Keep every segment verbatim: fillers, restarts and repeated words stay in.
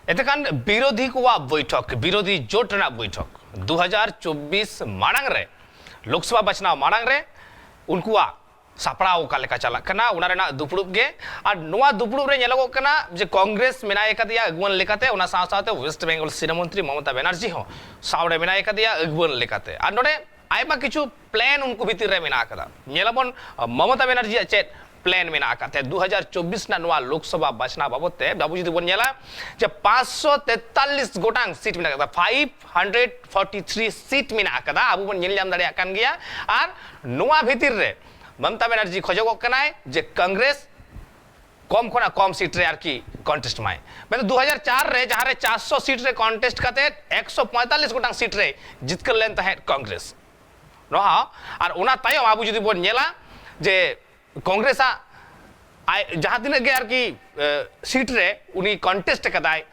ᱮᱛᱮᱠᱟᱱ ᱵᱤᱨᱳᱫᱷᱤ ᱠᱚᱣᱟᱜ ᱵᱳᱭᱴᱷᱚᱠ, ᱵᱤᱨᱳᱫᱷᱤ ᱡᱳᱴ ᱨᱮᱱᱟᱜ ᱵᱳᱭᱴᱷᱚᱠ ᱫᱩ ᱦᱟᱡᱟᱨ ᱪᱚᱵᱵᱤᱥ ᱢᱟᱲᱟᱝ ᱨᱮ, ᱞᱳᱠᱥᱚᱵᱷᱟ ᱵᱟᱪᱷᱱᱟᱣ ᱢᱟᱲᱟᱝ ᱨᱮ ᱩᱱᱠᱩᱣᱟᱜ ᱥᱟᱯᱲᱟᱣ ᱚᱠᱟ ᱞᱮᱠᱟ ᱪᱟᱞᱟᱜ ᱠᱟᱱᱟ, ᱚᱱᱟ ᱨᱮᱱᱟᱜ ᱫᱩᱯᱲᱩᱵ ᱜᱮ᱾ ᱟᱨ ᱱᱚᱣᱟ ᱫᱩᱯᱲᱩᱵ ᱨᱮ ᱧᱮᱞᱚᱜᱚᱜ ᱠᱟᱱᱟ ᱡᱮ ᱠᱚᱝᱜᱨᱮᱥ ᱢᱮᱱᱟᱭ ᱟᱠᱟᱫᱮᱭᱟ ᱟᱹᱜᱩᱣᱟᱹᱱ ᱞᱮᱠᱟᱛᱮ, ᱚᱱᱟ ᱥᱟᱶ ᱥᱟᱶᱛᱮ ᱳᱭᱮᱥᱴ ᱵᱮᱝᱜᱚᱞ ᱥᱤᱨᱟᱹ ᱢᱚᱱᱛᱨᱤ ᱢᱚᱢᱚᱛᱟ ᱵᱮᱱᱟᱨᱡᱤ ᱦᱚᱸ ᱥᱟᱶᱨᱮ ᱢᱮᱱᱟᱭ ᱟᱠᱟᱫᱮᱭᱟ ᱟᱹᱜᱩᱣᱟᱹᱱ ᱞᱮᱠᱟᱛᱮ᱾ ᱟᱨ ᱱᱚᱰᱮ ᱟᱭᱢᱟ ᱠᱤᱪᱷᱩ ᱯᱞᱮᱱ ᱩᱱᱠᱩ ᱵᱷᱤᱛᱤᱨ ᱨᱮ ᱢᱮᱱᱟᱜ ᱟᱠᱟᱫᱟ᱾ ᱧᱮᱞᱟᱵᱚᱱ, ᱟᱸ, ᱢᱚᱢᱚᱛᱟ ᱵᱮᱱᱟᱨᱡᱤᱭᱟᱜ ᱪᱮᱫ ᱯᱞᱮᱱ ᱢᱮᱱᱟᱜ ᱟᱠᱟᱫ ᱛᱟᱭᱟ ᱫᱩ ᱦᱟᱡᱟᱨ ᱪᱚᱵᱵᱤᱥ ᱨᱮᱱᱟᱜ ᱱᱚᱣᱟ ᱞᱳᱠᱥᱚᱵᱷᱟ ᱵᱟᱪᱷᱱᱟᱣ ᱵᱟᱵᱚᱛ ᱛᱮ᱾ ᱟᱵᱚ ᱡᱩᱫᱤ ᱵᱚᱱ ᱧᱮᱞᱟ ᱡᱮ ᱯᱟᱸᱪᱥᱚ ᱛᱮᱛᱟᱞᱞᱤᱥ ᱜᱚᱴᱟᱝ ᱥᱤᱴ ᱢᱮᱱᱟᱜ ᱟᱠᱟᱫᱟ, five hundred forty three seat ᱢᱮᱱᱟᱜ ᱟᱠᱟᱫᱟ, ᱟᱵᱚ ᱵᱚᱱ ᱧᱮᱞ ᱧᱟᱢ ᱫᱟᱲᱮᱭᱟᱜ ᱠᱟᱱ ᱜᱮᱭᱟ᱾ ᱟᱨ ᱱᱚᱣᱟ ᱵᱷᱤᱛᱤᱨ ᱨᱮ ᱢᱚᱢᱚᱛᱟ ᱵᱮᱱᱟᱨᱡᱤ ᱠᱷᱚᱡᱚᱜᱚᱜ ᱠᱟᱱᱟᱭ ᱡᱮ ᱠᱚᱝᱜᱨᱮᱥ ᱠᱚᱢ ᱠᱷᱚᱱᱟᱜ ᱠᱚᱢ ᱥᱤᱴ ᱨᱮ ᱟᱨᱠᱤ ᱠᱚᱱᱴᱮᱥᱴ ᱢᱟᱭ᱾ ᱢᱮᱱᱫᱚ ᱫᱩ ᱦᱟᱡᱟᱨ ᱪᱟᱨ ᱨᱮ ᱡᱟᱦᱟᱸ ᱨᱮ ᱪᱟᱨᱥᱚ ᱥᱤᱴ ᱨᱮ ᱠᱚᱱᱴᱮᱥᱴ ᱠᱟᱛᱮ ᱮᱠᱥᱚ ᱯᱚᱸᱭᱛᱟᱞᱞᱤᱥ ᱜᱚᱴᱟᱝ ᱥᱤᱴ ᱨᱮ ᱡᱤᱛᱠᱟᱹᱨ ᱞᱮᱱ ᱛᱟᱦᱮᱸᱫ ᱠᱚᱝᱜᱨᱮᱥ᱾ ᱱᱚᱣᱟ ᱦᱚᱸ, ᱟᱨ ᱚᱱᱟ ᱛᱟᱭᱚᱢ ᱟᱵᱚ ᱡᱩᱫᱤ ᱵᱚᱱ ᱧᱮᱞᱟ ᱡᱮ ᱠᱚᱝᱜᱨᱮᱥᱟᱜ ᱟᱡ ᱡᱟᱦᱟᱸ ᱛᱤᱱᱟᱹᱜ ᱜᱮ ᱟᱨᱠᱤ, ᱮ, ᱥᱤᱴ ᱨᱮ ᱩᱱᱤ ᱠᱚᱱᱴᱮᱥᱴ ᱟᱠᱟᱫᱟᱭ,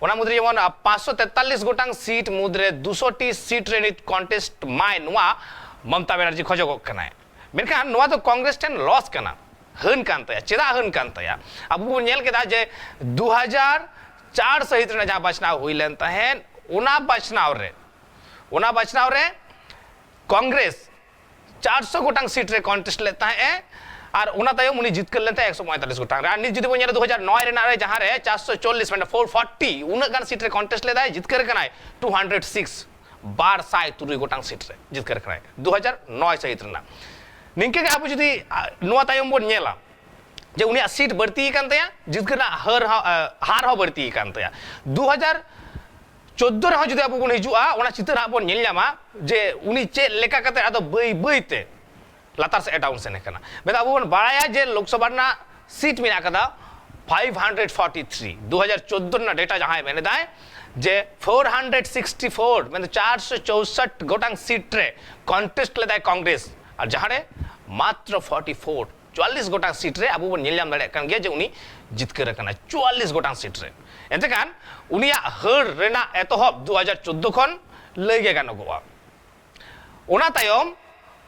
ᱚᱱᱟ ᱢᱩᱫᱽᱨᱮ ᱡᱮᱢᱚᱱ, ᱟ, ᱯᱟᱸᱪᱥᱚ ᱛᱮᱛᱟᱞᱞᱤᱥ ᱜᱚᱴᱟᱝ ᱥᱤᱴ ᱢᱩᱫᱽᱨᱮ ᱫᱩᱥᱚ ᱴᱤ ᱥᱤᱴ ᱨᱮ ᱱᱤᱛ ᱠᱚᱱᱴᱮᱥᱴ ᱢᱟᱭ, ᱱᱚᱣᱟ ᱢᱚᱢᱚᱛᱟ ᱵᱮᱱᱟᱨᱡᱤ ᱠᱷᱚᱡᱚᱜᱚᱜ ᱠᱟᱱᱟᱭ᱾ ᱢᱮᱱᱠᱷᱟᱱ ᱱᱚᱣᱟ ᱫᱚ ᱠᱚᱝᱜᱨᱮᱥ ᱴᱷᱮᱱ ᱞᱚᱥ ᱠᱟᱱᱟ, ᱦᱟᱹᱱ ᱠᱟᱱ ᱛᱟᱭᱟ᱾ ᱪᱮᱫᱟᱜ ᱦᱟᱹᱱ ᱠᱟᱱ ᱛᱟᱭᱟ? ᱟᱵᱚ ᱵᱚᱱ ᱧᱮᱞ ᱠᱮᱫᱟ ᱡᱮ ᱫᱩ ᱦᱟᱡᱟᱨ ᱪᱟᱨ ᱥᱟᱹᱦᱤᱛ ᱨᱮᱱᱟᱜ ᱡᱟᱦᱟᱸ ᱵᱟᱪᱷᱱᱟᱣ ᱦᱩᱭ ᱞᱮᱱ ᱛᱟᱦᱮᱸᱫ, ᱚᱱᱟ ᱵᱟᱪᱷᱱᱟᱣ ᱨᱮ, ᱚᱱᱟ ᱵᱟᱪᱷᱱᱟᱣ ᱨᱮ ᱠᱚᱝᱜᱨᱮᱥ ᱪᱟᱨᱥᱚ ᱜᱚᱴᱟᱝ ᱥᱤᱴ ᱨᱮ ᱠᱚᱱᱴᱮᱥᱴ ᱞᱮᱫ ᱛᱟᱦᱮᱸᱫ ᱮ, ᱟᱨ ᱚᱱᱟ ᱛᱟᱭᱚᱢ ᱩᱱᱤ ᱡᱤᱛᱠᱟᱹᱨ ᱞᱮᱱ ᱛᱟᱦᱮᱸᱫ ᱮᱠᱥᱚ ᱯᱚᱸᱭᱛᱟᱞᱞᱤᱥ ᱜᱚᱴᱟᱝ ᱨᱮ᱾ ᱟᱨ ᱱᱤᱛ ᱡᱩᱫᱤ ᱵᱚᱱ ᱧᱮᱞᱟ ᱫᱩ ᱦᱟᱡᱟᱨ ᱱᱚᱭ ᱨᱮᱱᱟᱜ ᱨᱮ, ᱡᱟᱦᱟᱸ ᱨᱮ ᱪᱟᱨᱥᱚ ᱪᱚᱞᱞᱤᱥ, ᱢᱟᱱᱮ ᱯᱷᱳᱨ ᱯᱷᱳᱨᱴᱤ, ᱩᱱᱟᱹᱜ ᱜᱟᱱ ᱥᱤᱴ ᱨᱮ ᱠᱚᱱᱴᱮᱥᱴ ᱞᱮᱫᱟᱭ, ᱡᱤᱛᱠᱟᱹᱨ ᱠᱟᱱᱟᱭ ᱴᱩ ᱦᱟᱱᱰᱨᱮᱰ ᱥᱤᱠᱥ, ᱵᱟᱨ ᱥᱟᱭ ᱛᱩᱨᱩᱭ ᱜᱚᱴᱟᱝ ᱥᱤᱴ ᱨᱮ ᱡᱤᱛᱠᱟᱹᱨ ᱠᱟᱱᱟᱭ ᱫᱩ ᱦᱟᱡᱟᱨ ᱱᱚᱭ ᱥᱟᱹᱦᱤᱛ ᱨᱮᱱᱟᱜ᱾ ᱱᱤᱝᱠᱟᱹ ᱜᱮ ᱟᱵᱚ ᱡᱩᱫᱤ, ᱟ, ᱱᱚᱣᱟ ᱛᱟᱭᱚᱢ ᱵᱚᱱ ᱧᱮᱞᱟ, ᱡᱮ ᱩᱱᱤᱭᱟᱜ ᱥᱤᱴ ᱵᱟᱹᱲᱛᱤ ᱟᱠᱟᱱ ᱛᱟᱭᱟ, ᱡᱤᱛᱠᱟᱹᱨ ᱨᱮᱱᱟᱜ ᱦᱟᱨ ᱦᱚᱸ, ᱟ, ᱦᱟᱨ ᱦᱚᱸ ᱵᱟᱹᱲᱛᱤ ᱟᱠᱟᱱ ᱛᱟᱭᱟ᱾ ᱫᱩ ᱦᱟᱡᱟᱨ ᱪᱳᱫᱽᱫᱳ ᱨᱮᱦᱚᱸ ᱡᱩᱫᱤ ᱟᱵᱚ ᱵᱚᱱ ᱦᱤᱡᱩᱜᱼᱟ, ᱚᱱᱟ ᱪᱤᱛᱟᱹᱨ ᱦᱟᱸᱜ ᱵᱚᱱ ᱧᱮᱞ ᱧᱟᱢᱟ ᱡᱮ ᱩᱱᱤ ᱪᱮᱫ ᱞᱮᱠᱟ ᱠᱟᱛᱮ ᱟᱫᱚ ᱵᱟᱹᱭ ᱵᱟᱹᱭ ᱛᱮ ᱞᱟᱛᱟᱨ ᱥᱮᱫ ᱮ ᱰᱟᱣᱩᱱ ᱥᱮᱱ ᱟᱠᱟᱱᱟ᱾ ᱢᱮᱱᱫᱚ ᱟᱵᱚ ᱵᱚᱱ ᱵᱟᱲᱟᱭᱟ ᱡᱮ ᱞᱳᱠᱥᱚᱵᱷᱟ ᱨᱮᱱᱟᱜ ᱥᱤᱴ ᱢᱮᱱᱟᱜ ᱟᱠᱟᱫᱟ ᱯᱷᱟᱭᱤᱵᱷ ᱦᱟᱱᱰᱨᱮᱰ ᱯᱷᱳᱨᱴᱤ ᱛᱷᱨᱤ, ᱫᱩ ᱦᱟᱡᱟᱨ ᱪᱳᱫᱽᱫᱳ ᱨᱮᱱᱟᱜ ᱰᱮᱴᱟ ᱡᱟᱦᱟᱸᱭ ᱢᱮᱱᱮᱫᱟᱭ ᱡᱮ ᱯᱷᱳᱨ ᱦᱟᱱᱰᱨᱮᱰ ᱥᱤᱠᱥᱴᱤ ᱯᱷᱳᱨ, ᱢᱮᱱᱫᱚ ᱪᱟᱨᱥᱚ ᱪᱳᱥᱚᱴ ᱜᱚᱴᱟᱝ ᱥᱤᱴ ᱨᱮ ᱠᱚᱱᱴᱮᱥᱴ ᱞᱮᱫᱟᱭ ᱠᱚᱝᱜᱨᱮᱥ, ᱟᱨ ᱡᱟᱦᱟᱸᱨᱮ ᱢᱟᱛᱨᱚ ᱯᱷᱳᱨᱴᱤ ᱯᱷᱳᱨ, ᱪᱩᱣᱟᱞᱞᱤᱥ ᱜᱚᱴᱟᱝ ᱥᱤᱴ ᱨᱮ ᱟᱵᱚ ᱵᱚᱱ ᱧᱮᱞ ᱧᱟᱢ ᱫᱟᱲᱮᱭᱟᱜ ᱠᱟᱱ ᱜᱮᱭᱟ ᱡᱮ ᱩᱱᱤ ᱡᱤᱛᱠᱟᱹᱨ ᱟᱠᱟᱱᱟ ᱪᱩᱣᱟᱞᱞᱤᱥ ᱜᱚᱴᱟᱝ ᱥᱤᱴ ᱨᱮ᱾ ᱮᱱᱛᱮ ᱠᱷᱟᱱ ᱩᱱᱤᱭᱟᱜ ᱦᱟᱹᱨ ᱨᱮᱱᱟᱜ ᱮᱛᱚᱦᱚᱵ ᱫᱩ ᱦᱟᱡᱟᱨ ᱪᱳᱫᱽᱫᱳ ᱠᱷᱚᱱ ᱞᱟᱹᱭ ᱜᱮ ᱜᱟᱱᱚᱜᱚᱜᱼᱟ᱾ ᱚᱱᱟ ᱛᱟᱭᱚᱢ,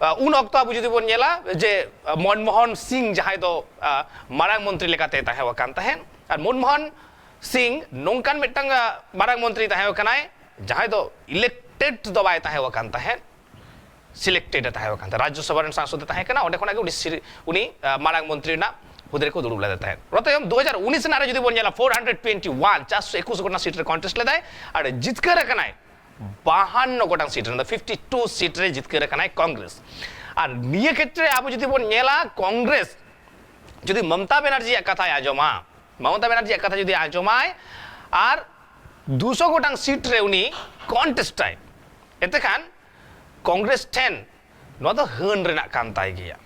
ᱟ, ᱩᱱ ᱚᱠᱛᱚ ᱟᱵᱚ ᱡᱩᱫᱤ ᱵᱚᱱ ᱧᱮᱞᱟ ᱡᱮ, ᱟ, ᱢᱚᱱᱢᱳᱦᱚᱱ ᱥᱤᱝ ᱡᱟᱦᱟᱸᱭ ᱫᱚ, ᱟ, ᱢᱟᱨᱟᱝ ᱢᱚᱱᱛᱨᱤ ᱞᱮᱠᱟᱛᱮ ᱛᱟᱦᱮᱸ ᱟᱠᱟᱱ ᱛᱟᱦᱮᱸᱫ, ᱟᱨ ᱢᱚᱱᱢᱳᱦᱚᱱ ᱥᱤᱝ ᱱᱚᱝᱠᱟᱱ ᱢᱤᱫᱴᱟᱝ ᱢᱟᱨᱟᱝ ᱢᱚᱱᱛᱨᱤ ᱛᱟᱦᱮᱸ ᱠᱟᱱᱟᱭ, ᱡᱟᱦᱟᱸᱭ ᱫᱚ ᱤᱞᱮᱠᱴᱮᱰ ᱫᱚ ᱵᱟᱭ ᱛᱟᱦᱮᱸ ᱠᱟᱱ ᱛᱟᱦᱮᱸᱫ, ᱥᱤᱞᱮᱠᱴᱮᱰ ᱮ ᱛᱟᱦᱮᱸ ᱠᱟᱱ ᱛᱟᱦᱮᱸᱫ᱾ ᱨᱟᱡᱽᱡᱚᱥᱚᱵᱷᱟ ᱨᱮᱱ ᱥᱟᱝᱥᱚᱫ ᱮ ᱛᱟᱦᱮᱸ ᱠᱟᱱᱟ, ᱚᱸᱰᱮ ᱠᱷᱚᱱᱟᱜ ᱜᱮ ᱩᱱᱤ ᱥᱤᱨᱤ-, ᱩᱱᱤ ᱢᱟᱨᱟᱝ ᱢᱚᱱᱛᱨᱤ ᱨᱮᱱᱟᱜ ᱦᱩᱫᱟᱹ ᱨᱮᱠᱚ ᱫᱩᱲᱩᱵ ᱞᱮᱫᱮ ᱛᱟᱦᱮᱸᱫ᱾ ᱚᱱᱟ ᱛᱟᱭᱚᱢ ᱫᱩ ᱦᱟᱡᱟᱨ ᱩᱱᱤᱥ ᱨᱮᱱᱟᱜ ᱨᱮ ᱡᱩᱫᱤ ᱵᱚᱱ ᱧᱮᱞᱟ, ᱯᱷᱳᱨ ᱦᱟᱱᱰᱨᱮᱰ ᱴᱩᱭᱮᱱᱴᱤ ᱳᱣᱟᱱ, ᱪᱟᱨᱥᱚ ᱮᱠᱩᱥ ᱜᱚᱴᱟᱝ ᱥᱤᱴ ᱨᱮ ᱠᱚᱱᱴᱮᱥᱴ ᱞᱮᱫᱟᱭ ᱟᱨ ᱡᱤᱛᱠᱟᱹᱨ ᱟᱠᱟᱱᱟᱭ ᱵᱟᱦᱟᱱᱱᱚ ᱜᱚᱴᱟᱝ ᱥᱤᱴ ᱨᱮ, ᱯᱷᱤᱯᱴᱤ ᱴᱩ ᱥᱤᱴ ᱨᱮ ᱡᱤᱛᱠᱟᱹᱨ ᱟᱠᱟᱱᱟᱭ ᱠᱚᱝᱜᱨᱮᱥ᱾ ᱟᱨ ᱱᱤᱭᱟᱹ ᱠᱷᱮᱛᱨᱮ ᱟᱵᱚ ᱡᱩᱫᱤ ᱵᱚᱱ ᱧᱮᱞᱟ, ᱠᱚᱝᱜᱨᱮᱥ ᱡᱩᱫᱤ ᱢᱚᱢᱚᱛᱟ ᱵᱮᱱᱟᱨᱡᱤᱭᱟᱜ ᱠᱟᱛᱷᱟᱭ ᱟᱸᱡᱚᱢᱟ, ᱢᱚᱢᱚᱛᱟ ᱵᱮᱱᱟᱨᱡᱤᱭᱟᱜ ᱠᱟᱛᱷᱟ ᱡᱩᱫᱤ ᱟᱸᱡᱚᱢᱟᱭ ᱟᱨ ᱫᱩᱥᱚ ᱜᱚᱴᱟᱝ ᱥᱤᱴ ᱨᱮ ᱩᱱᱤ ᱠᱚᱱᱴᱮᱥᱴᱟᱭ, ᱮᱛᱮᱠᱷᱟᱱ ᱠᱚᱝᱜᱨᱮᱥ ᱴᱷᱮᱱ ᱱᱚᱣᱟ ᱫᱚ ᱦᱟᱹᱱ ᱨᱮᱱᱟᱜ ᱠᱟᱱ ᱛᱟᱭ ᱜᱮᱭᱟ᱾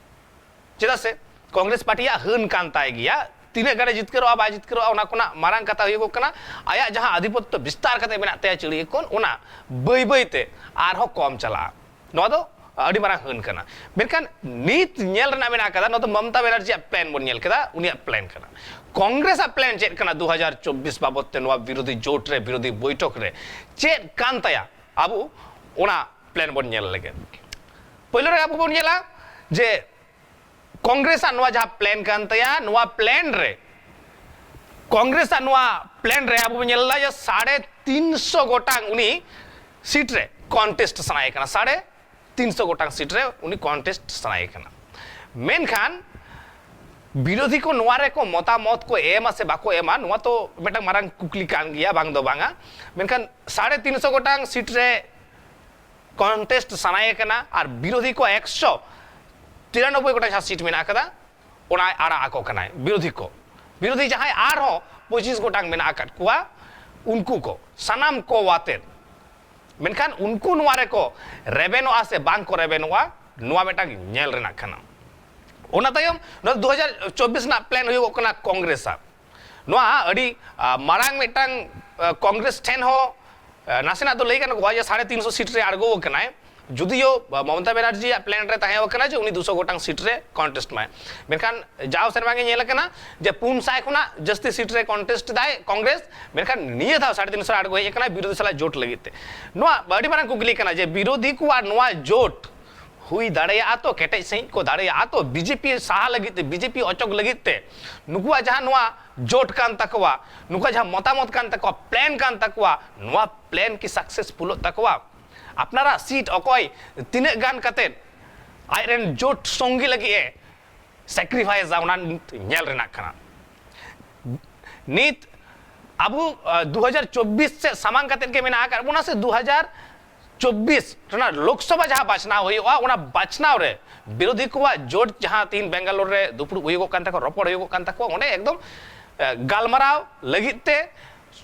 ᱪᱮᱫᱟᱜ ᱥᱮ ᱠᱚᱝᱜᱨᱮᱥ ᱯᱟᱨᱴᱤᱭᱟᱜ ᱦᱟᱹᱱ ᱠᱟᱱ ᱛᱟᱭ ᱜᱮᱭᱟ᱾ ᱛᱤᱱᱟᱹᱜ ᱜᱟᱱᱮ ᱡᱤᱛᱠᱟᱹᱨᱚᱜᱼᱟ ᱵᱟᱭ ᱡᱤᱛᱠᱟᱹᱨᱚᱜᱼᱟ, ᱚᱱᱟ ᱠᱷᱚᱱᱟᱜ ᱢᱟᱨᱟᱝ ᱠᱟᱛᱷᱟ ᱦᱩᱭᱩᱜᱚᱜ ᱠᱟᱱᱟ ᱟᱭᱟᱜ ᱡᱟᱦᱟᱸ ᱟᱫᱷᱤᱯᱚᱛᱛᱚ ᱵᱤᱥᱛᱟᱨ ᱠᱟᱛᱮ ᱢᱮᱱᱟᱜ ᱛᱟᱭᱟ ᱪᱤᱲᱤᱭᱟᱹ ᱠᱷᱚᱱ, ᱚᱱᱟ ᱵᱟᱹᱭ ᱵᱟᱹᱭ ᱛᱮ ᱟᱨᱦᱚᱸ ᱠᱚᱢ ᱪᱟᱞᱟᱜᱼᱟ᱾ ᱱᱚᱣᱟ ᱫᱚ ᱟᱹᱰᱤ ᱢᱟᱨᱟᱝ ᱦᱟᱹᱱ ᱠᱟᱱᱟ᱾ ᱢᱮᱱᱠᱷᱟᱱ ᱱᱤᱛ ᱧᱮᱞ ᱨᱮᱱᱟᱜ ᱢᱮᱱᱟᱜ ᱟᱠᱟᱫᱟ, ᱱᱚᱣᱟ ᱫᱚ ᱢᱚᱢᱚᱛᱟ ᱵᱮᱱᱟᱨᱡᱤᱭᱟᱜ ᱯᱞᱮᱱ ᱵᱚᱱ ᱧᱮᱞ ᱠᱮᱫᱟ, ᱩᱱᱤᱭᱟᱜ ᱯᱞᱮᱱ ᱠᱟᱱᱟ᱾ ᱠᱚᱝᱜᱨᱮᱥ ᱟᱜ ᱯᱞᱮᱱ ᱪᱮᱫ ᱠᱟᱱᱟ ᱫᱩ ᱦᱟᱡᱟᱨ ᱪᱚᱵᱵᱤᱥ ᱵᱟᱵᱚᱛ ᱛᱮ, ᱱᱚᱣᱟ ᱵᱤᱨᱳᱫᱷᱤ ᱡᱳᱴ ᱨᱮ, ᱵᱤᱨᱳᱫᱷᱤ ᱵᱳᱭᱴᱷᱚᱠ ᱨᱮ ᱪᱮᱫ ᱠᱟᱱ ᱛᱟᱭᱟ, ᱟᱵᱚ ᱚᱱᱟ ᱯᱞᱮᱱ ᱵᱚᱱ ᱧᱮᱞ ᱞᱮᱜᱮ᱾ ᱯᱳᱭᱞᱳ ᱨᱮ ᱟᱵᱚ ᱵᱚᱱ ᱧᱮᱞᱟ ᱡᱮ ᱠᱚᱝᱜᱨᱮᱥ ᱟᱜ ᱱᱚᱣᱟ ᱡᱟᱦᱟᱸ ᱯᱞᱮᱱ ᱠᱟᱱ ᱛᱟᱭᱟ, ᱱᱚᱣᱟ ᱯᱞᱮᱱ ᱨᱮ, ᱠᱚᱝᱜᱨᱮᱥ ᱟᱜ ᱱᱚᱣᱟ ᱯᱞᱮᱱ ᱨᱮ ᱟᱵᱚ ᱵᱚᱱ ᱧᱮᱞ ᱮᱫᱟ ᱡᱮ ᱥᱟᱲᱮ ᱛᱤᱱᱥᱚ ᱜᱚᱴᱟᱝ ᱩᱱᱤ ᱥᱤᱴ ᱨᱮ ᱠᱚᱱᱴᱮᱥᱴ ᱥᱟᱱᱟᱭᱮ ᱠᱟᱱᱟ, ᱥᱟᱲᱮ ᱛᱤᱱᱥᱚ ᱜᱚᱴᱟᱝ ᱥᱤᱴ ᱨᱮ ᱩᱱᱤ ᱠᱚᱱᱴᱮᱥᱴ ᱥᱟᱱᱟᱭᱮ ᱠᱟᱱᱟ᱾ ᱢᱮᱱᱠᱷᱟᱱ ᱵᱤᱨᱳᱫᱷᱤ ᱠᱚ ᱱᱚᱣᱟ ᱨᱮᱠᱚ ᱢᱚᱛᱟᱢᱚᱛ ᱠᱚ ᱮᱢᱟ ᱥᱮ ᱵᱟᱠᱚ ᱮᱢᱟ, ᱱᱚᱣᱟ ᱛᱚ ᱢᱤᱫᱴᱟᱝ ᱢᱟᱨᱟᱝ ᱠᱩᱠᱞᱤ ᱠᱟᱱ ᱜᱮᱭᱟ, ᱵᱟᱝ ᱫᱚ ᱵᱟᱝᱟ᱾ ᱢᱮᱱᱠᱷᱟᱱ ᱥᱟᱲᱮ ᱛᱤᱱᱥᱚ ᱜᱚᱴᱟᱝ ᱥᱤᱴ ᱨᱮ ᱠᱚᱱᱴᱮᱥᱴ ᱥᱟᱱᱟᱭᱮ ᱠᱟᱱᱟ ᱟᱨ ᱵᱤᱨᱳᱫᱷᱤ ᱠᱚ ᱮᱠᱥᱚ ᱛᱤᱨᱟᱱᱚᱵᱵᱳᱭ ᱜᱚᱴᱟᱝ ᱡᱟᱦᱟᱸ ᱥᱤᱴ ᱢᱮᱱᱟᱜ ᱟᱠᱟᱫᱟ, ᱚᱱᱟᱭ ᱟᱲᱟᱜ ᱟᱠᱚ ᱠᱟᱱᱟᱭ ᱵᱤᱨᱳᱫᱷᱤ ᱠᱚ᱾ ᱵᱤᱨᱳᱫᱷᱤ ᱡᱟᱦᱟᱸᱭ ᱟᱨᱦᱚᱸ ᱯᱚᱸᱪᱤᱥ ᱜᱚᱴᱟᱝ ᱢᱮᱱᱟᱜ ᱟᱠᱟᱫ ᱠᱚᱣᱟ, ᱩᱱᱠᱩ ᱠᱚ ᱥᱟᱱᱟᱢ ᱠᱚ ᱟᱛᱮᱫ, ᱢᱮᱱᱠᱷᱟᱱ ᱩᱱᱠᱩ ᱱᱚᱣᱟ ᱨᱮᱠᱚ ᱨᱮᱵᱮᱱᱚᱜᱼᱟ ᱥᱮ ᱵᱟᱝ ᱠᱚ ᱨᱮᱵᱮᱱᱚᱜᱼᱟ, ᱱᱚᱣᱟ ᱢᱤᱫᱴᱟᱝ ᱧᱮᱞ ᱨᱮᱱᱟᱜ ᱠᱟᱱᱟ᱾ ᱚᱱᱟ ᱛᱟᱭᱚᱢ ᱱᱚᱣᱟ ᱫᱩ ᱦᱟᱡᱟᱨ ᱪᱚᱵᱵᱤᱥ ᱨᱮᱱᱟᱜ ᱯᱞᱮᱱ ᱦᱩᱭᱩᱜᱚᱜ ᱠᱟᱱᱟ ᱠᱚᱝᱜᱨᱮᱥ ᱟᱜ᱾ ᱱᱚᱣᱟ ᱟᱹᱰᱤ, ᱟ, ᱢᱟᱨᱟᱝ ᱢᱤᱫᱴᱟᱝ, ᱟ, ᱠᱚᱝᱜᱨᱮᱥ ᱴᱷᱮᱱ ᱦᱚᱸ, ᱟ, ᱱᱟᱥᱮᱱᱟᱜ ᱫᱚ ᱞᱟᱹᱭ ᱜᱟᱱᱚᱜᱼᱟ ᱡᱮ ᱥᱟᱲᱮ ᱛᱤᱱᱥᱚ ᱥᱤᱴ ᱨᱮ ᱟᱬᱜᱚ ᱟᱠᱟᱱᱟᱭ᱾ ᱡᱩᱫᱤᱭᱳ, ᱟ, ᱢᱚᱢᱚᱛᱟ ᱵᱮᱱᱟᱨᱡᱤᱭᱟᱜ ᱯᱞᱮᱱ ᱨᱮ ᱛᱟᱦᱮᱸ ᱟᱠᱟᱱᱟ ᱡᱮ ᱩᱱᱤ ᱫᱩᱥᱚ ᱜᱚᱴᱟᱝ ᱥᱤᱴ ᱨᱮ ᱠᱚᱱᱴᱮᱥᱴ ᱢᱟᱭ, ᱢᱮᱱᱠᱷᱟᱱ ᱡᱟᱣ ᱥᱮᱨᱢᱟ ᱜᱮ ᱧᱮᱞ ᱟᱠᱟᱱᱟ ᱡᱮ ᱯᱩᱱ ᱥᱟᱭ ᱠᱷᱚᱱᱟᱜ ᱡᱟᱹᱥᱛᱤ ᱥᱤᱴ ᱨᱮ ᱠᱚᱱᱴᱮᱥᱴ ᱫᱟᱭ ᱠᱚᱝᱜᱨᱮᱥ, ᱢᱮᱱᱠᱷᱟᱱ ᱱᱤᱭᱟᱹ ᱫᱷᱟᱣ ᱥᱟᱲᱮ ᱛᱤᱱᱥᱚ ᱨᱮ ᱟᱬᱜᱚ ᱦᱮᱡ ᱟᱠᱟᱱᱟ ᱵᱤᱨᱳᱫᱷᱤ ᱥᱟᱞᱟᱜ ᱡᱳᱴ ᱞᱟᱹᱜᱤᱫ ᱛᱮ᱾ ᱱᱚᱣᱟ ᱟᱹᱰᱤ ᱢᱟᱨᱟᱝ ᱠᱩᱠᱞᱤ ᱠᱟᱱᱟ ᱡᱮ ᱵᱤᱨᱳᱫᱷᱤ ᱠᱚᱣᱟᱜ ᱱᱚᱣᱟ ᱡᱳᱴ ᱦᱩᱭ ᱫᱟᱲᱮᱭᱟᱜᱼᱟ ᱛᱚ, ᱠᱮᱴᱮᱡ ᱥᱟᱺᱦᱤᱡ ᱠᱚ ᱫᱟᱲᱮᱭᱟᱜᱼᱟ ᱛᱚ, ᱵᱤᱡᱮᱯᱤ ᱥᱟᱦᱟ ᱞᱟᱹᱜᱤᱫ ᱛᱮ, ᱵᱤᱡᱮᱯᱤ ᱚᱪᱚᱜ ᱞᱟᱹᱜᱤᱫ ᱛᱮ ᱱᱩᱠᱩᱣᱟᱜ ᱡᱟᱦᱟᱸ ᱱᱚᱣᱟ ᱡᱳᱴ ᱠᱟᱱ ᱛᱟᱠᱚᱣᱟ, ᱱᱩᱠᱩᱣᱟᱜ ᱡᱟᱦᱟᱸ ᱢᱚᱛᱟᱢᱚᱛ ᱠᱟᱱ ᱛᱟᱠᱚᱣᱟ, ᱯᱞᱮᱱ ᱠᱟᱱ ᱛᱟᱠᱚᱣᱟ, ᱱᱚᱣᱟ ᱯᱞᱮᱱ ᱠᱤ ᱥᱟᱠᱥᱮᱥᱯᱷᱩᱞᱚᱜ ᱛᱟᱠᱚᱣᱟ? ᱟᱯᱱᱟᱨᱟᱜ ᱥᱤᱴ ᱚᱠᱚᱭ ᱛᱤᱱᱟᱹᱜ ᱜᱟᱱ ᱠᱟᱛᱮᱫ ᱟᱡᱨᱮᱱ ᱡᱳᱴ ᱥᱚᱝᱜᱤ ᱞᱟᱹᱜᱤᱫ ᱮ ᱥᱮᱠᱨᱤᱯᱷᱟᱭᱤᱥᱟ, ᱚᱱᱟ ᱧᱮᱞ ᱨᱮᱱᱟᱜ ᱠᱟᱱᱟ᱾ ᱱᱤᱛ ᱟᱵᱚ, ᱟᱸ, ᱫᱩ ᱦᱟᱡᱟᱨ ᱪᱚᱵᱵᱤᱥ ᱥᱮᱫ ᱥᱟᱢᱟᱝ ᱠᱟᱛᱮᱫ ᱜᱮ ᱢᱮᱱᱟᱜ ᱟᱠᱟᱫ ᱵᱚᱱᱟ, ᱥᱮ ᱫᱩ ᱦᱟᱡᱟᱨ ᱪᱚᱵᱵᱤᱥ ᱨᱮᱱᱟᱜ ᱞᱳᱠᱥᱚᱵᱷᱟ ᱡᱟᱦᱟᱸ ᱵᱟᱪᱷᱱᱟᱣ ᱦᱩᱭᱩᱜᱼᱟ, ᱚᱱᱟ ᱵᱟᱪᱷᱱᱟᱣ ᱨᱮ ᱵᱤᱨᱳᱫᱷᱤ ᱠᱚᱣᱟᱜ ᱡᱳᱴ ᱡᱟᱦᱟᱸ ᱛᱤᱦᱤᱧ ᱵᱮᱝᱜᱟᱞᱳᱨ ᱨᱮ ᱫᱩᱯᱲᱩᱵ ᱦᱩᱭᱩᱜᱚᱜ ᱠᱟᱱ ᱛᱟᱠᱚᱣᱟ, ᱨᱚᱯᱚᱲ ᱦᱩᱭᱩᱜᱚᱜ ᱠᱟᱱ ᱛᱟᱠᱚᱣᱟ, ᱚᱸᱰᱮ ᱮᱠᱫᱚᱢ, ᱮ, ᱜᱟᱞᱢᱟᱨᱟᱣ ᱞᱟᱹᱜᱤᱫ ᱛᱮ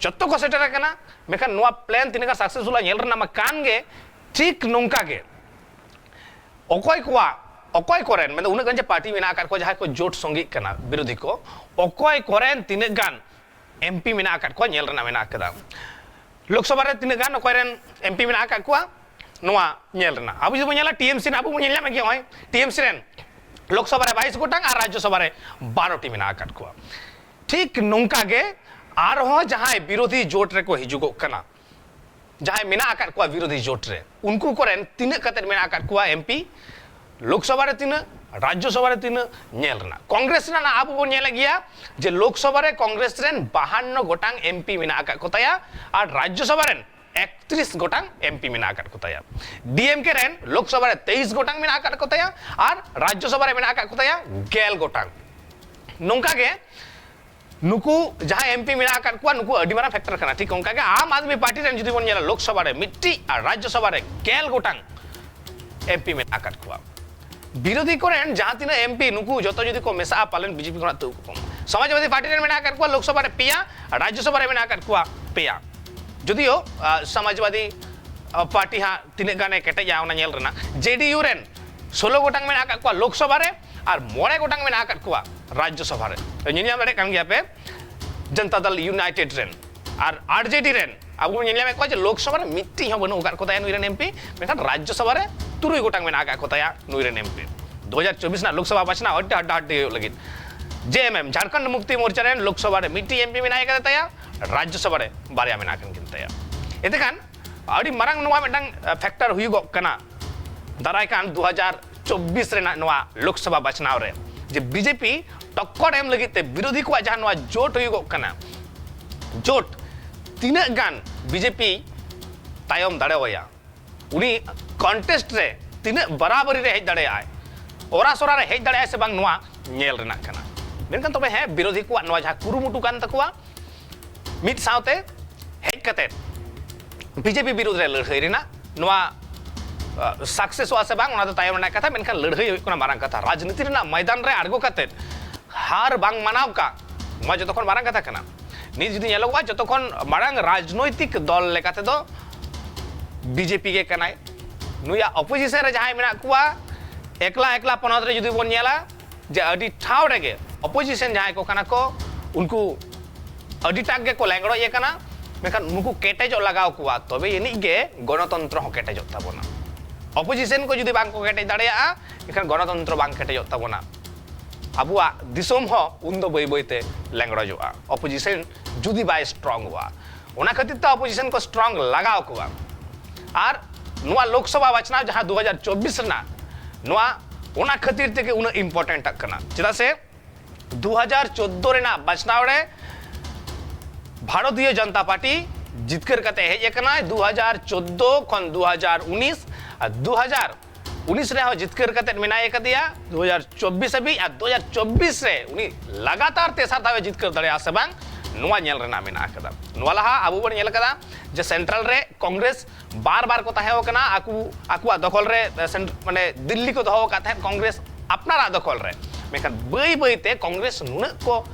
ᱡᱚᱛᱚ ᱠᱚ ᱥᱮᱴᱮᱨ ᱟᱠᱟᱱᱟ᱾ ᱢᱮᱱᱠᱷᱟᱱ ᱱᱚᱣᱟ ᱯᱞᱮᱱ ᱛᱤᱱᱟᱹᱜ ᱜᱟᱱ ᱥᱟᱠᱥᱮᱥᱯᱷᱩᱞᱟ ᱧᱮᱞ ᱨᱮᱱᱟᱜ ᱢᱟ ᱠᱟᱱ ᱜᱮ᱾ ᱴᱷᱤᱠ ᱱᱚᱝᱠᱟ ᱜᱮ ᱚᱠᱚᱭ ᱠᱚᱣᱟᱜ, ᱚᱠᱚᱭ ᱠᱚᱨᱮᱱ, ᱢᱮᱱᱫᱚ ᱩᱱᱟᱹᱜ ᱜᱟᱱ ᱡᱮ ᱯᱟᱨᱴᱤ ᱢᱮᱱᱟᱜ ᱟᱠᱟᱫ ᱠᱚᱣᱟ ᱡᱟᱦᱟᱸᱭ ᱠᱚ ᱡᱳᱴ ᱥᱚᱝᱜᱤᱜ ᱠᱟᱱᱟ ᱵᱤᱨᱳᱫᱷᱤ ᱠᱚ, ᱚᱠᱚᱭ ᱠᱚᱨᱮᱱ ᱛᱤᱱᱟᱹᱜ ᱜᱟᱱ ᱮᱢᱯᱤ ᱢᱮᱱᱟᱜ ᱟᱠᱟᱫ ᱠᱚᱣᱟ ᱧᱮᱞ ᱨᱮᱱᱟᱜ ᱢᱮᱱᱟᱜ ᱟᱠᱟᱫᱟ᱾ ᱞᱳᱠᱥᱚᱵᱷᱟ ᱨᱮ ᱛᱤᱱᱟᱹᱜ ᱜᱟᱱ ᱚᱠᱚᱭ ᱨᱮᱱ ᱮᱢᱯᱤ ᱢᱮᱱᱟᱜ ᱟᱠᱟᱫ ᱠᱚᱣᱟ, ᱱᱚᱣᱟ ᱧᱮᱞ ᱨᱮᱱᱟᱜ᱾ ᱟᱵᱚ ᱡᱩᱫᱤ ᱵᱚᱱ ᱧᱮᱞᱟ, ᱴᱤᱮᱢᱥᱤ ᱨᱮᱱ ᱟᱵᱚ ᱵᱚᱱ ᱧᱮᱞ ᱧᱟᱢᱮᱫ ᱜᱮᱭᱟ, ᱱᱚᱜᱼᱚᱭ ᱴᱤᱮᱢᱥᱤ ᱨᱮᱱ ᱞᱳᱠᱥᱚᱵᱷᱟ ᱨᱮ ᱵᱟᱭᱤᱥ ᱜᱚᱴᱟᱝ ᱟᱨ ᱨᱟᱡᱽᱡᱚᱥᱚᱵᱷᱟ ᱨᱮ ᱵᱟᱨᱚ ᱴᱤ ᱢᱮᱱᱟᱜ ᱟᱠᱟᱫ ᱠᱚᱣᱟ᱾ ᱴᱷᱤᱠ ᱱᱚᱝᱠᱟ ᱜᱮ ᱟᱨᱦᱚᱸ ᱡᱟᱦᱟᱸᱭ ᱵᱤᱨᱳᱫᱷᱤ ᱡᱳᱴ ᱨᱮᱠᱚ ᱦᱤᱡᱩᱜᱚᱜ ᱠᱟᱱᱟ, ᱡᱟᱦᱟᱸᱭ ᱢᱮᱱᱟᱜ ᱟᱠᱟᱫ ᱠᱚᱣᱟ ᱵᱤᱨᱳᱫᱷᱤ ᱡᱳᱴ ᱨᱮ, ᱩᱱᱠᱩ ᱠᱚᱨᱮᱱ ᱛᱤᱱᱟᱹᱜ ᱠᱟᱛᱮᱫ ᱢᱮᱱᱟᱜ ᱟᱠᱟᱫ ᱠᱚᱣᱟ ᱮᱢᱯᱤ, ᱞᱳᱠᱥᱚᱵᱷᱟ ᱨᱮ ᱛᱤᱱᱟᱹᱜ, ᱨᱟᱡᱽᱡᱚᱥᱚᱵᱷᱟ ᱨᱮ ᱛᱤᱱᱟᱹᱜ, ᱧᱮᱞ ᱨᱮᱱᱟᱜ᱾ ᱠᱚᱝᱜᱨᱮᱥ ᱨᱮᱱᱟᱜ ᱟᱵᱚ ᱵᱚᱱ ᱧᱮᱞᱮᱫ ᱜᱮᱭᱟ ᱡᱮ ᱞᱳᱠᱥᱚᱵᱷᱟ ᱨᱮ ᱠᱚᱝᱜᱨᱮᱥ ᱨᱮᱱ ᱵᱟᱦᱟᱱᱱᱚ ᱜᱚᱴᱟᱝ ᱮᱢᱯᱤ ᱢᱮᱱᱟᱜ ᱟᱠᱟᱫ ᱠᱚ ᱛᱟᱭᱟ ᱟᱨ ᱨᱟᱡᱽᱡᱚᱥᱚᱵᱷᱟ ᱨᱮᱱ ᱮᱠᱛᱨᱤᱥ ᱜᱚᱴᱟᱝ ᱮᱢᱯᱤ ᱢᱮᱱᱟᱜ ᱟᱠᱟᱫ ᱠᱚ ᱛᱟᱭᱟ᱾ ᱰᱤᱮᱢᱠᱮ ᱨᱮᱱ ᱞᱳᱠᱥᱚᱵᱷᱟ ᱨᱮ ᱛᱮᱭᱤᱥ ᱜᱚᱴᱟᱝ ᱢᱮᱱᱟᱜ ᱟᱠᱟᱫ ᱠᱚ ᱛᱟᱭᱟ ᱟᱨ ᱨᱟᱡᱽᱡᱚᱥᱚᱵᱷᱟ ᱨᱮ ᱢᱮᱱᱟᱜ ᱟᱠᱟᱫ ᱠᱚ ᱛᱟᱭᱟ ᱜᱮᱞ ᱜᱚᱴᱟᱝ᱾ ᱱᱚᱝᱠᱟ ᱜᱮ ᱱᱩᱠᱩ ᱡᱟᱦᱟᱸᱭ ᱮᱢᱯᱤ ᱢᱮᱱᱟᱜ ᱟᱠᱟᱫ ᱠᱚᱣᱟ, ᱱᱩᱠᱩ ᱟᱹᱰᱤ ᱢᱟᱨᱟᱝ ᱯᱷᱮᱠᱴᱚᱨ ᱠᱟᱱᱟ᱾ ᱴᱷᱤᱠ ᱚᱱᱠᱟ ᱜᱮ ᱟᱢ ᱟᱫᱢᱤ ᱯᱟᱨᱴᱤ ᱨᱮᱱ ᱡᱩᱫᱤ ᱵᱚᱱ ᱧᱮᱞᱟ, ᱞᱳᱠᱥᱚᱵᱷᱟ ᱨᱮ ᱢᱤᱫᱴᱤᱡ ᱟᱨ ᱨᱟᱡᱽᱡᱚᱥᱚᱵᱷᱟ ᱨᱮ ᱜᱮᱞ ᱜᱚᱴᱟᱝ ᱮᱢᱯᱤ ᱢᱮᱱᱟᱜ ᱟᱠᱟᱫ ᱠᱚᱣᱟ᱾ ᱵᱤᱨᱳᱫᱷᱤ ᱠᱚᱨᱮᱱ ᱡᱟᱦᱟᱸ ᱛᱤᱱᱟᱹᱜ ᱮᱢᱯᱤ, ᱱᱩᱠᱩ ᱡᱚᱛᱚ ᱡᱩᱫᱤ ᱠᱚ ᱢᱮᱥᱟᱜᱼᱟ, ᱯᱟᱞᱮᱱ ᱵᱤᱡᱮᱯᱤ ᱠᱷᱚᱱᱟᱜ ᱛᱟᱹᱣ ᱠᱚ ᱠᱚᱢ᱾ ᱥᱚᱢᱟᱡᱽᱵᱟᱫᱤ ᱯᱟᱨᱴᱤ ᱨᱮᱱ ᱢᱮᱱᱟᱜ ᱟᱠᱟᱫ ᱠᱚᱣᱟ ᱞᱳᱠᱥᱚᱵᱷᱟ ᱨᱮ ᱯᱮᱭᱟ, ᱨᱟᱡᱽᱡᱚᱥᱚᱵᱷᱟ ᱨᱮ ᱢᱮᱱᱟᱜ ᱟᱠᱟᱫ ᱠᱚᱣᱟ ᱯᱮᱭᱟ᱾ ᱡᱩᱫᱤᱭᱳ, ᱟᱸ, ᱥᱚᱢᱟᱡᱽᱵᱟᱫᱤ, ᱟᱸ, ᱯᱟᱨᱴᱤ ᱦᱟᱸᱜ ᱛᱤᱱᱟᱹᱜ ᱜᱟᱱᱮ ᱠᱮᱴᱮᱡᱟ, ᱚᱱᱟ ᱧᱮᱞ ᱨᱮᱱᱟᱜ᱾ ᱡᱮᱰᱤᱭᱩ ᱨᱮᱱ ᱥᱳᱞᱳ ᱜᱚᱴᱟᱝ ᱢᱮᱱᱟᱜ ᱟᱠᱟᱫ ᱠᱚᱣᱟ ᱞᱳᱠᱥᱚᱵᱷᱟ ᱨᱮ ᱟᱨ ᱢᱚᱬᱮ ᱜᱚᱴᱟᱝ ᱢᱮᱱᱟᱜ ᱟᱠᱟᱫ ᱠᱚᱣᱟ ᱨᱟᱡᱽᱡᱚᱥᱚᱵᱷᱟ ᱨᱮ᱾ ᱧᱮᱞ ᱧᱟᱢ ᱫᱟᱲᱮᱭᱟᱜ ᱠᱟᱱ ᱜᱮᱭᱟ ᱯᱮ, ᱡᱚᱱᱛᱟ ᱫᱚᱞ ᱤᱭᱩᱱᱟᱭᱴᱮᱰ ᱨᱮᱱ ᱟᱨ ᱟᱨᱡᱮᱰᱤ ᱨᱮᱱ ᱟᱵᱚ ᱵᱚᱱ ᱧᱮᱞ ᱧᱟᱢᱮᱫ ᱠᱚᱣᱟ ᱡᱮ ᱞᱳᱠᱥᱚᱵᱷᱟ ᱨᱮ ᱢᱤᱫᱴᱤᱡ ᱦᱚᱸ ᱵᱟᱹᱱᱩᱜ ᱟᱠᱟᱫ ᱠᱚ ᱛᱟᱭᱟ ᱱᱩᱭ ᱨᱮᱱ ᱮᱢᱯᱤ, ᱢᱮᱱᱠᱷᱟᱱ ᱨᱟᱡᱽᱡᱚᱥᱚᱵᱷᱟ ᱨᱮ ᱛᱩᱨᱩᱭ ᱜᱚᱴᱟᱝ ᱢᱮᱱᱟᱜ ᱟᱠᱟᱫ ᱠᱚ ᱛᱟᱭᱟ ᱱᱩᱭ ᱨᱮᱱ ᱮᱢᱯᱤ᱾ ᱫᱩ ᱦᱟᱡᱟᱨ ᱪᱚᱵᱵᱤᱥ ᱨᱮᱱᱟᱜ ᱞᱳᱠᱥᱚᱵᱷᱟ ᱵᱟᱪᱷᱱᱟᱣ ᱟᱹᱰᱤ ᱦᱟᱰᱰᱟ ᱦᱟᱰᱰᱤ ᱦᱩᱭᱩᱜ ᱞᱟᱹᱜᱤᱫ᱾ ᱡᱮᱮᱢᱮᱢ, ᱡᱷᱟᱲᱠᱷᱚᱸᱰ ᱢᱩᱠᱛᱤ ᱢᱳᱨᱪᱟ ᱨᱮᱱ ᱞᱳᱠᱥᱚᱵᱷᱟ ᱨᱮ ᱢᱤᱫᱴᱤᱡ ᱮᱢᱯᱤ ᱢᱮᱱᱟᱭ ᱠᱟᱫᱮ ᱛᱟᱭᱟ, ᱨᱟᱡᱽᱡᱚᱥᱚᱵᱷᱟ ᱨᱮ ᱵᱟᱨᱭᱟ ᱢᱮᱱᱟᱜ ᱟᱠᱟᱫ ᱠᱤᱱ ᱛᱟᱭᱟ᱾ ᱮᱱᱛᱮ ᱠᱷᱟᱱ ᱟᱹᱰᱤ ᱢᱟᱨᱟᱝ ᱱᱚᱣᱟ ᱢᱤᱫᱴᱟᱝ, ᱟ, ᱯᱷᱮᱠᱴᱚᱨ ᱦᱩᱭᱩᱜᱚᱜ ᱠᱟᱱᱟ᱾ ᱫᱟᱨᱟᱭ ᱠᱟᱱ ᱫᱩ ᱦᱟᱡᱟᱨ ᱪᱚᱵᱵᱤᱥ ᱨᱮᱱᱟᱜ ᱱᱚᱣᱟ ᱞᱳᱠᱥᱚᱵᱷᱟ ᱵᱟᱪᱷᱱᱟᱣ ᱨᱮ ᱡᱮ ᱵᱤᱡᱮᱯᱤ ᱴᱚᱠᱠᱚᱨ ᱮᱢ ᱞᱟᱹᱜᱤᱫ ᱛᱮ ᱵᱤᱨᱳᱫᱷᱤ ᱠᱚᱣᱟᱜ ᱡᱟᱦᱟᱸ ᱱᱚᱣᱟ ᱡᱳᱴ ᱦᱩᱭᱩᱜᱚᱜ ᱠᱟᱱᱟ, ᱡᱳᱴ ᱛᱤᱱᱟᱹᱜ ᱜᱟᱱ ᱵᱤᱡᱮᱯᱤ ᱛᱟᱭᱚᱢ ᱫᱟᱲᱮᱣᱟᱭᱟ, ᱩᱱᱤ ᱠᱚᱱᱴᱮᱥᱴ ᱨᱮ ᱛᱤᱱᱟᱹᱜ ᱵᱟᱨᱟᱵᱟᱨᱤ ᱨᱮ ᱦᱮᱡ ᱫᱟᱲᱮᱭᱟᱜᱼᱟᱭ, ᱚᱨᱟᱥᱚᱨᱟ ᱨᱮ ᱦᱮᱡ ᱫᱟᱲᱮᱭᱟᱜᱼᱟᱭ ᱥᱮ ᱵᱟᱝ, ᱱᱚᱣᱟ ᱧᱮᱞ ᱨᱮᱱᱟᱜ ᱠᱟᱱᱟ᱾ ᱢᱮᱱᱠᱷᱟᱱ ᱛᱚᱵᱮ ᱦᱮᱸ, ᱵᱤᱨᱳᱫᱷᱤ ᱠᱚᱣᱟᱜ ᱱᱚᱣᱟ ᱡᱟᱦᱟᱸ ᱠᱩᱨᱩᱢᱩᱴᱩ ᱠᱟᱱ ᱛᱟᱠᱚᱣᱟ, ᱢᱤᱫ ᱥᱟᱶᱛᱮ ᱦᱮᱡ ᱠᱟᱛᱮ ᱵᱤᱡᱮᱯᱤ ᱵᱤᱨᱩᱫᱷ ᱨᱮ ᱞᱟᱹᱲᱦᱟᱹᱭ ᱨᱮᱱᱟᱜ, ᱱᱚᱣᱟ ᱥᱟᱠᱥᱮᱥᱚᱜᱼᱟ ᱥᱮ ᱵᱟᱝ, ᱚᱱᱟ ᱫᱚ ᱛᱟᱭᱚᱢ ᱨᱮᱱᱟᱜ ᱠᱟᱛᱷᱟ, ᱢᱮᱱᱠᱷᱟᱱ ᱞᱟᱹᱲᱦᱟᱹᱭ ᱦᱩᱭᱩᱜ ᱠᱟᱱᱟ ᱢᱟᱨᱟᱝ ᱠᱟᱛᱷᱟ᱾ ᱨᱟᱡᱽᱱᱤᱛᱤ ᱨᱮᱱᱟᱜ ᱢᱚᱭᱫᱟᱱ ᱨᱮ ᱟᱬᱜᱚ ᱠᱟᱛᱮ ᱦᱟᱨ ᱵᱟᱝ ᱢᱟᱱᱟᱣ ᱠᱟᱜ, ᱱᱚᱣᱟ ᱡᱚᱛᱚ ᱠᱷᱚᱱ ᱢᱟᱨᱟᱝ ᱠᱟᱛᱷᱟ ᱠᱟᱱᱟ᱾ ᱱᱤᱛ ᱡᱩᱫᱤ ᱧᱮᱞᱚᱜᱚᱜᱼᱟ, ᱡᱚᱛᱚ ᱠᱷᱚᱱ ᱢᱟᱲᱟᱝ ᱨᱟᱡᱽᱱᱳᱭᱛᱤᱠ ᱫᱚᱞ ᱞᱮᱠᱟ ᱛᱮᱫᱚ ᱵᱤᱡᱮᱯᱤ ᱜᱮ ᱠᱟᱱᱟᱭ᱾ ᱱᱩᱭᱟᱜ ᱚᱯᱳᱡᱤᱥᱚᱱ ᱨᱮ ᱡᱟᱦᱟᱸᱭ ᱢᱮᱱᱟᱜ ᱠᱚᱣᱟ, ᱮᱠᱞᱟ ᱮᱠᱞᱟ ᱯᱚᱱᱚᱛ ᱨᱮ ᱡᱩᱫᱤ ᱵᱚᱱ ᱧᱮᱞᱟ, ᱡᱮ ᱟᱹᱰᱤ ᱴᱷᱟᱶ ᱨᱮᱜᱮ ᱚᱯᱳᱡᱤᱥᱚᱱ ᱡᱟᱦᱟᱸᱭ ᱠᱚ ᱠᱟᱱᱟ ᱠᱚ, ᱩᱱᱠᱩ ᱟᱹᱰᱤᱴᱟᱜ ᱜᱮᱠᱚ ᱞᱮᱸᱜᱲᱚᱡ ᱟᱠᱟᱱᱟ᱾ ᱢᱮᱱᱠᱷᱟᱱ ᱱᱩᱠᱩ ᱠᱮᱴᱮᱡᱚᱜ ᱞᱟᱜᱟᱣ ᱠᱚᱣᱟ, ᱛᱚᱵᱮ ᱟᱹᱱᱤᱡ ᱜᱮ ᱜᱚᱱᱚᱛᱚᱱᱛᱨᱚ ᱦᱚᱸ ᱠᱮᱴᱮᱡᱚᱜ ᱛᱟᱵᱚᱱᱟ᱾ ᱚᱯᱳᱡᱤᱥᱚᱱ ᱠᱚ ᱡᱩᱫᱤ ᱵᱟᱝ ᱠᱚ ᱠᱮᱴᱮᱡ ᱫᱟᱲᱮᱭᱟᱜᱼᱟ, ᱮᱱᱠᱷᱟᱱ ᱜᱚᱱᱚᱛᱚᱱᱛᱨᱚ ᱵᱟᱝ ᱠᱮᱴᱮᱡᱚᱜ ᱛᱟᱵᱚᱱᱟ᱾ ᱟᱵᱚᱣᱟᱜ ᱫᱤᱥᱚᱢ ᱦᱚᱸ ᱩᱱᱫᱚ ᱵᱟᱹᱭ ᱵᱟᱹᱭᱛᱮ ᱞᱮᱸᱜᱲᱚᱡᱚᱜᱼᱟ, ᱚᱯᱳᱡᱤᱥᱚᱱ ᱡᱩᱫᱤ ᱵᱟᱭ ᱥᱴᱨᱚᱝᱚᱜᱼᱟ᱾ ᱚᱱᱟ ᱠᱷᱟᱹᱛᱤᱨ ᱛᱮ ᱚᱯᱳᱡᱤᱥᱚᱱ ᱠᱚ ᱥᱴᱨᱚᱝ ᱞᱟᱜᱟᱣ ᱠᱚᱣᱟ᱾ ᱟᱨ ᱱᱚᱣᱟ ᱞᱳᱠᱥᱚᱵᱷᱟ ᱵᱟᱪᱷᱱᱟᱣ ᱡᱟᱦᱟᱸ ᱫᱩ ᱦᱟᱡᱟᱨ ᱪᱚᱵᱵᱤᱥ ᱨᱮᱱᱟᱜ, ᱱᱚᱣᱟ ᱚᱱᱟ ᱠᱷᱟᱹᱛᱤᱨ ᱛᱮᱜᱮ ᱩᱱᱟᱹᱜ ᱤᱢᱯᱚᱨᱴᱮᱱᱴ ᱠᱟᱱᱟ᱾ ᱪᱮᱫᱟᱜ ᱥᱮ ᱫᱩ ᱦᱟᱡᱟᱨ ᱪᱳᱫᱽᱫᱳ ᱨᱮᱱᱟᱜ ᱵᱟᱪᱷᱱᱟᱣ ᱨᱮ ᱵᱷᱟᱨᱚᱛᱤᱭᱚ ᱡᱚᱱᱚᱛᱟ ᱯᱟᱨᱴᱤ ᱡᱤᱛᱠᱟᱹᱨ ᱠᱟᱛᱮ ᱦᱮᱡ ᱟᱠᱟᱱᱟᱭ ᱫᱩ ᱦᱟᱡᱟᱨ ᱪᱳᱫᱽᱫᱳ ᱠᱷᱚᱱ ᱫᱩ ᱦᱟᱡᱟᱨ ᱩᱱᱤᱥ, ᱟᱨ ᱫᱩ ᱦᱟᱡᱟᱨ ᱩᱱᱤᱥ ᱨᱮᱦᱚᱸ ᱡᱤᱛᱠᱟᱹᱨ ᱠᱟᱛᱮ ᱢᱮᱱᱟᱭ ᱟᱠᱟᱫᱮᱭᱟ ᱫᱩ ᱦᱟᱡᱟᱨ ᱪᱚᱵᱵᱤᱥ ᱦᱟᱹᱵᱤᱡ, ᱟᱨ ᱫᱩ ᱦᱟᱡᱟᱨ ᱪᱚᱵᱵᱤᱥ ᱨᱮ ᱩᱱᱤ ᱞᱟᱜᱟᱛᱟᱨ ᱛᱮᱥᱟᱨ ᱫᱷᱟᱣ ᱮ ᱡᱤᱛᱠᱟᱹᱨ ᱫᱟᱲᱮᱭᱟᱜᱼᱟ ᱥᱮ ᱵᱟᱝ, ᱱᱚᱣᱟ ᱧᱮᱞ ᱨᱮᱱᱟᱜ ᱢᱮᱱᱟᱜ ᱟᱠᱟᱫᱟ᱾ ᱱᱚᱣᱟ ᱞᱟᱦᱟ ᱟᱵᱚ ᱵᱚᱱ ᱧᱮᱞ ᱟᱠᱟᱫᱟ ᱡᱮ ᱥᱮᱱᱴᱨᱟᱞ ᱨᱮ ᱠᱚᱝᱜᱨᱮᱥ ᱵᱟᱨ ᱵᱟᱨ ᱠᱚ ᱛᱟᱦᱮᱸ ᱠᱟᱱᱟ, ᱟᱠᱚ, ᱟᱠᱚᱣᱟᱜ ᱫᱚᱠᱷᱚᱞ ᱨᱮ, ᱮ, ᱥᱮᱱ-, ᱢᱟᱱᱮ ᱫᱤᱞᱞᱤ ᱠᱚ ᱫᱚᱦᱚ ᱟᱠᱟᱫ ᱛᱟᱦᱮᱸᱫ ᱠᱚᱝᱜᱨᱮᱥ ᱟᱯᱱᱟᱨᱟᱜ ᱫᱚᱠᱷᱚᱞ ᱨᱮ᱾ ᱢᱮᱱᱠᱷᱟᱱ ᱵᱟᱹᱭ ᱵᱟᱹᱭ ᱛᱮ ᱠᱚᱝᱜᱨᱮᱥ ᱱᱩᱱᱟᱹᱜ ᱠᱚ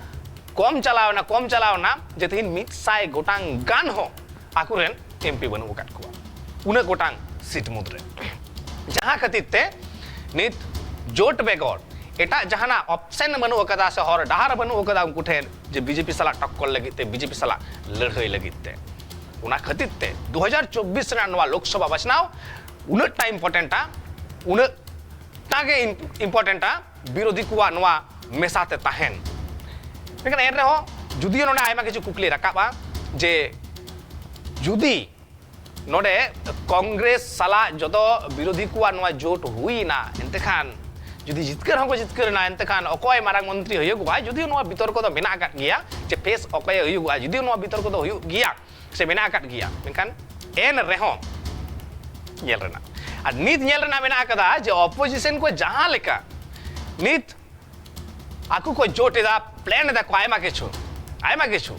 ᱠᱚᱢ ᱪᱟᱞᱟᱣ ᱮᱱᱟ, ᱠᱚᱢ ᱪᱟᱞᱟᱣ ᱮᱱᱟ ᱡᱮ ᱛᱮᱦᱮᱧ ᱢᱤᱫ ᱥᱟᱭ ᱜᱚᱴᱟᱝ ᱜᱟᱱ ᱦᱚᱸ ᱟᱠᱚᱨᱮᱱ ᱮᱢᱯᱤ ᱵᱟᱹᱱᱩᱜ ᱟᱠᱟᱫ ᱠᱚᱣᱟ ᱩᱱᱟᱹᱜ ᱜᱚᱴᱟᱝ ᱥᱤᱴ ᱢᱩᱫᱽᱨᱮ᱾ ᱡᱟᱦᱟᱸ ᱠᱷᱟᱹᱛᱤᱨ ᱛᱮ ᱱᱤᱛ ᱡᱳᱴ ᱵᱮᱜᱚᱨ ᱮᱴᱟᱜ ᱡᱟᱦᱟᱱᱟᱜ ᱚᱯᱥᱮᱱ ᱵᱟᱹᱱᱩᱜ ᱟᱠᱟᱫᱟ ᱥᱮ ᱦᱚᱨ ᱰᱟᱦᱟᱨ ᱵᱟᱹᱱᱩᱜ ᱟᱠᱟᱫᱟ ᱩᱱᱠᱩ ᱴᱷᱮᱱ ᱡᱮ ᱵᱤᱡᱮᱯᱤ ᱥᱟᱞᱟᱜ ᱴᱚᱠᱠᱚᱨ ᱞᱟᱹᱜᱤᱫ ᱛᱮ, ᱵᱤᱡᱮᱯᱤ ᱥᱟᱞᱟᱜ ᱞᱟᱹᱲᱦᱟᱹᱭ ᱞᱟᱹᱜᱤᱫ ᱛᱮ᱾ ᱚᱱᱟ ᱠᱷᱟᱹᱛᱤᱨ ᱛᱮ ᱫᱩ ᱦᱟᱡᱟᱨ ᱪᱚᱵᱵᱤᱥ ᱨᱮᱱᱟᱜ ᱱᱚᱣᱟ ᱞᱳᱠᱥᱚᱵᱷᱟ ᱵᱟᱪᱷᱱᱟᱣ ᱩᱱᱟᱹᱜ ᱴᱟ ᱤᱢᱯᱚᱨᱴᱮᱱᱴᱟ, ᱩᱱᱟᱹᱜ ᱴᱟ ᱜᱮ ᱤᱢᱯᱚᱨᱴᱮᱱᱴᱟ ᱵᱤᱨᱳᱫᱷᱤ ᱠᱚᱣᱟᱜ ᱱᱚᱣᱟ ᱢᱮᱥᱟ ᱛᱮ ᱛᱟᱦᱮᱱ᱾ ᱢᱮᱱᱠᱷᱟᱱ ᱮᱱ ᱨᱮᱦᱚᱸ ᱡᱩᱫᱤᱭᱳ ᱱᱚᱰᱮ ᱟᱭᱢᱟ ᱠᱤᱪᱷᱩ ᱠᱩᱠᱞᱤ ᱨᱟᱠᱟᱵᱼᱟ ᱡᱮ ᱡᱩᱫᱤ ᱱᱚᱰᱮ ᱠᱚᱝᱜᱨᱮᱥ ᱥᱟᱞᱟᱜ ᱡᱚᱛᱚ ᱵᱤᱨᱳᱫᱷᱤ ᱠᱚᱣᱟᱜ ᱱᱚᱣᱟ ᱡᱳᱴ ᱦᱩᱭᱱᱟ, ᱮᱱᱛᱮ ᱠᱷᱟᱱ ᱡᱩᱫᱤ ᱡᱤᱛᱠᱟᱹᱨ ᱦᱚᱸᱠᱚ ᱡᱤᱛᱠᱟᱹᱨ ᱮᱱᱟ, ᱮᱱᱛᱮ ᱠᱷᱟᱱ ᱚᱠᱚᱭ ᱢᱟᱨᱟᱝ ᱢᱚᱱᱛᱨᱤ ᱦᱩᱭᱩᱜᱚᱜᱼᱟ? ᱡᱩᱫᱤ ᱱᱚᱣᱟ ᱵᱤᱛᱚᱨᱠᱚ ᱫᱚ ᱢᱮᱱᱟᱜ ᱟᱠᱟᱫ ᱜᱮᱭᱟ ᱡᱮ ᱯᱷᱮᱥ ᱚᱠᱚᱭᱮ ᱦᱩᱭᱩᱜᱚᱜᱼᱟ, ᱡᱩᱫᱤ ᱱᱚᱣᱟ ᱵᱤᱛᱚᱨᱠᱚ ᱫᱚ ᱦᱩᱭᱩᱜ ᱜᱮᱭᱟ ᱥᱮ ᱢᱮᱱᱟᱜ ᱟᱠᱟᱫ ᱜᱮᱭᱟ, ᱢᱮᱱᱠᱷᱟᱱ ᱮᱱ ᱨᱮᱦᱚᱸ ᱧᱮᱞ ᱨᱮᱱᱟᱜ, ᱟᱨ ᱱᱤᱛ ᱧᱮᱞ ᱨᱮᱱᱟᱜ ᱢᱮᱱᱟᱜ ᱟᱠᱟᱫᱟ ᱡᱮ ᱚᱯᱳᱡᱤᱥᱚᱱ ᱠᱚ ᱡᱟᱦᱟᱸ ᱞᱮᱠᱟ ᱱᱤᱛ ᱟᱠᱚ ᱠᱚ ᱡᱳᱴ ᱮᱫᱟ, ᱯᱞᱮᱱ ᱮᱫᱟ ᱠᱚ ᱟᱭᱢᱟ ᱠᱤᱪᱷᱩ, ᱟᱭᱢᱟ ᱠᱤᱪᱷᱩ,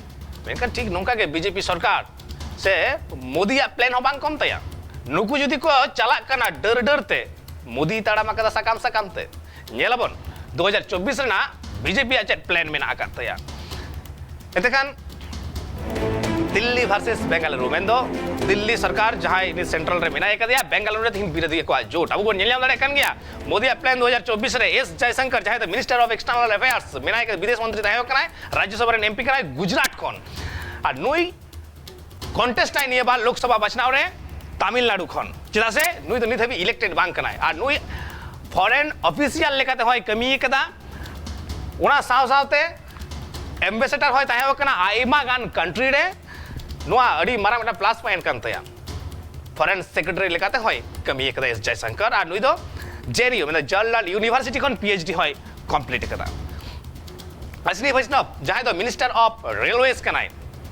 ᱢᱮᱱᱠᱷᱟᱱ ᱴᱷᱤᱠ ᱱᱚᱝᱠᱟ ᱜᱮ ᱵᱤᱡᱮᱯᱤ ᱥᱚᱨᱠᱟᱨ ᱥᱮ ᱢᱳᱫᱤᱭᱟᱜ ᱯᱞᱮᱱ ᱦᱚᱸ ᱵᱟᱝ ᱠᱚᱢ ᱛᱟᱭᱟ᱾ ᱱᱩᱠᱩ ᱡᱩᱫᱤ ᱠᱚ ᱪᱟᱞᱟᱜ ᱠᱟᱱᱟ ᱰᱟᱹᱨ ᱰᱟᱹᱨ ᱛᱮ, ᱢᱳᱫᱤᱭ ᱛᱟᱲᱟᱢ ᱟᱠᱟᱫᱟ ᱥᱟᱠᱟᱢ ᱥᱟᱠᱟᱢ ᱛᱮ, ᱧᱮᱞᱟᱵᱚᱱ ᱫᱩ ᱦᱟᱡᱟᱨ ᱪᱚᱵᱵᱤᱥ ᱨᱮᱱᱟᱜ ᱵᱤᱡᱮᱯᱤᱭᱟᱜ ᱪᱮᱫ ᱯᱞᱮᱱ ᱢᱮᱱᱟᱜ ᱟᱠᱟᱫ ᱛᱟᱭᱟ᱾ ᱮᱱᱛᱮᱠᱷᱟᱱ ᱫᱤᱞᱞᱤ ᱵᱷᱟᱨᱥᱮᱥ ᱵᱮᱝᱜᱟᱞᱩᱨᱩ, ᱢᱮᱱᱫᱚ ᱫᱤᱞᱞᱤ ᱥᱚᱨᱠᱟᱨ ᱡᱟᱦᱟᱸᱭ ᱩᱱᱤ ᱥᱮᱱᱴᱨᱟᱞ ᱨᱮ ᱢᱮᱱᱟᱭ ᱟᱠᱟᱫᱮᱭᱟ, ᱵᱮᱝᱜᱟᱞᱩᱨᱩ ᱨᱮ ᱛᱤᱦᱤᱧ ᱵᱤᱨᱳᱫᱷᱤ ᱠᱚᱣᱟᱜ ᱡᱳᱴ ᱟᱵᱚ ᱵᱚᱱ ᱧᱮᱞ ᱧᱟᱢ ᱫᱟᱲᱮᱭᱟᱜ ᱠᱟᱱ ᱜᱮᱭᱟ᱾ ᱢᱳᱫᱤᱭᱟᱜ ᱯᱞᱮᱱ ᱫᱩ ᱦᱟᱡᱟᱨ ᱪᱚᱵᱵᱤᱥ ᱨᱮ ᱮᱥ ᱡᱟᱭᱥᱚᱝᱠᱚᱨ, ᱡᱟᱦᱟᱸᱭ ᱫᱚ ᱢᱤᱱᱤᱥᱴᱟᱨ ᱚᱯᱷ ᱮᱠᱥᱴᱟᱨᱱᱟᱞ ᱮᱯᱷᱮᱭᱟᱨᱥ ᱢᱮᱱᱟᱭ ᱠᱟᱫᱮ, ᱵᱤᱫᱮᱥ ᱢᱚᱱᱛᱨᱤ ᱛᱟᱦᱮᱸ ᱠᱟᱱᱟᱭ, ᱨᱟᱡᱽᱡᱚᱥᱚᱵᱷᱟ ᱨᱮᱱ ᱮᱢᱯᱤ ᱠᱟᱱᱟᱭ ᱜᱩᱡᱽᱨᱟᱴ ᱠᱷᱚᱱ, ᱟᱨ ᱱᱩᱭ ᱠᱚᱱᱴᱮᱥᱴ ᱟᱭ ᱱᱤᱭᱟᱹ ᱵᱟᱨ ᱞᱳᱠᱥᱚᱵᱷᱟ ᱵᱟᱪᱷᱱᱟᱣ ᱨᱮ ᱛᱟᱢᱤᱞᱱᱟᱲᱩ ᱠᱷᱚᱱ᱾ ᱪᱮᱫᱟᱜ ᱥᱮ ᱱᱩᱭ ᱫᱚ ᱱᱤᱛ ᱦᱟᱹᱵᱤᱡ ᱤᱞᱮᱠᱴᱮᱰ ᱵᱟᱝ ᱠᱟᱱᱟᱭ, ᱟᱨ ᱱᱩᱭ ᱯᱷᱚᱨᱮᱱ ᱚᱯᱷᱤᱥᱤᱭᱟᱞ ᱞᱮᱠᱟᱛᱮ ᱦᱚᱸᱭ ᱠᱟᱹᱢᱤ ᱠᱟᱫᱟ᱾ ᱚᱱᱟ ᱥᱟᱶ ᱥᱟᱶᱛᱮ ᱮᱢᱵᱮᱥᱮᱰᱟᱨ ᱦᱚᱸᱭ ᱛᱟᱦᱮᱸ ᱠᱟᱱᱟ ᱟᱭᱢᱟ ᱜᱟᱱ ᱠᱟᱱᱴᱨᱤ ᱨᱮ᱾ ᱱᱚᱣᱟ ᱟᱹᱰᱤ ᱢᱟᱨᱟᱝ ᱢᱤᱫᱴᱟᱝ ᱯᱞᱟᱥ ᱯᱚᱭᱮᱱᱴ ᱠᱟᱱ ᱛᱟᱭᱟ᱾ ᱯᱷᱚᱨᱮᱱ ᱥᱮᱠᱨᱮᱴᱟᱨᱤ ᱞᱮᱠᱟᱛᱮ ᱦᱚᱸᱭ ᱠᱟᱹᱢᱤ ᱠᱟᱫᱟ ᱮᱥ ᱡᱟᱭᱥᱚᱝᱠᱚᱨ, ᱟᱨ ᱱᱩᱭ ᱫᱚ ᱡᱮ ᱮᱱ ᱭᱩ, ᱢᱟᱱᱮ ᱡᱟᱣᱟᱦᱚᱨᱞᱟᱞ ᱤᱭᱩᱱᱤᱵᱷᱟᱨᱥᱤᱴᱤ ᱠᱷᱚᱱ ᱯᱤ ᱮᱭᱤᱪ ᱰᱤ ᱦᱚᱸᱭ ᱠᱚᱢᱯᱞᱤᱴ ᱠᱟᱫᱟ᱾ ᱚᱥᱱᱤ ᱵᱳᱭᱥᱱᱚᱵ, ᱡᱟᱦᱟᱸᱭ ᱫᱚ ᱢᱤᱱᱤᱥᱴᱟᱨ ᱚᱯᱷ ᱨᱮᱞᱣᱮᱡᱽ ᱠᱟᱱᱟᱭ,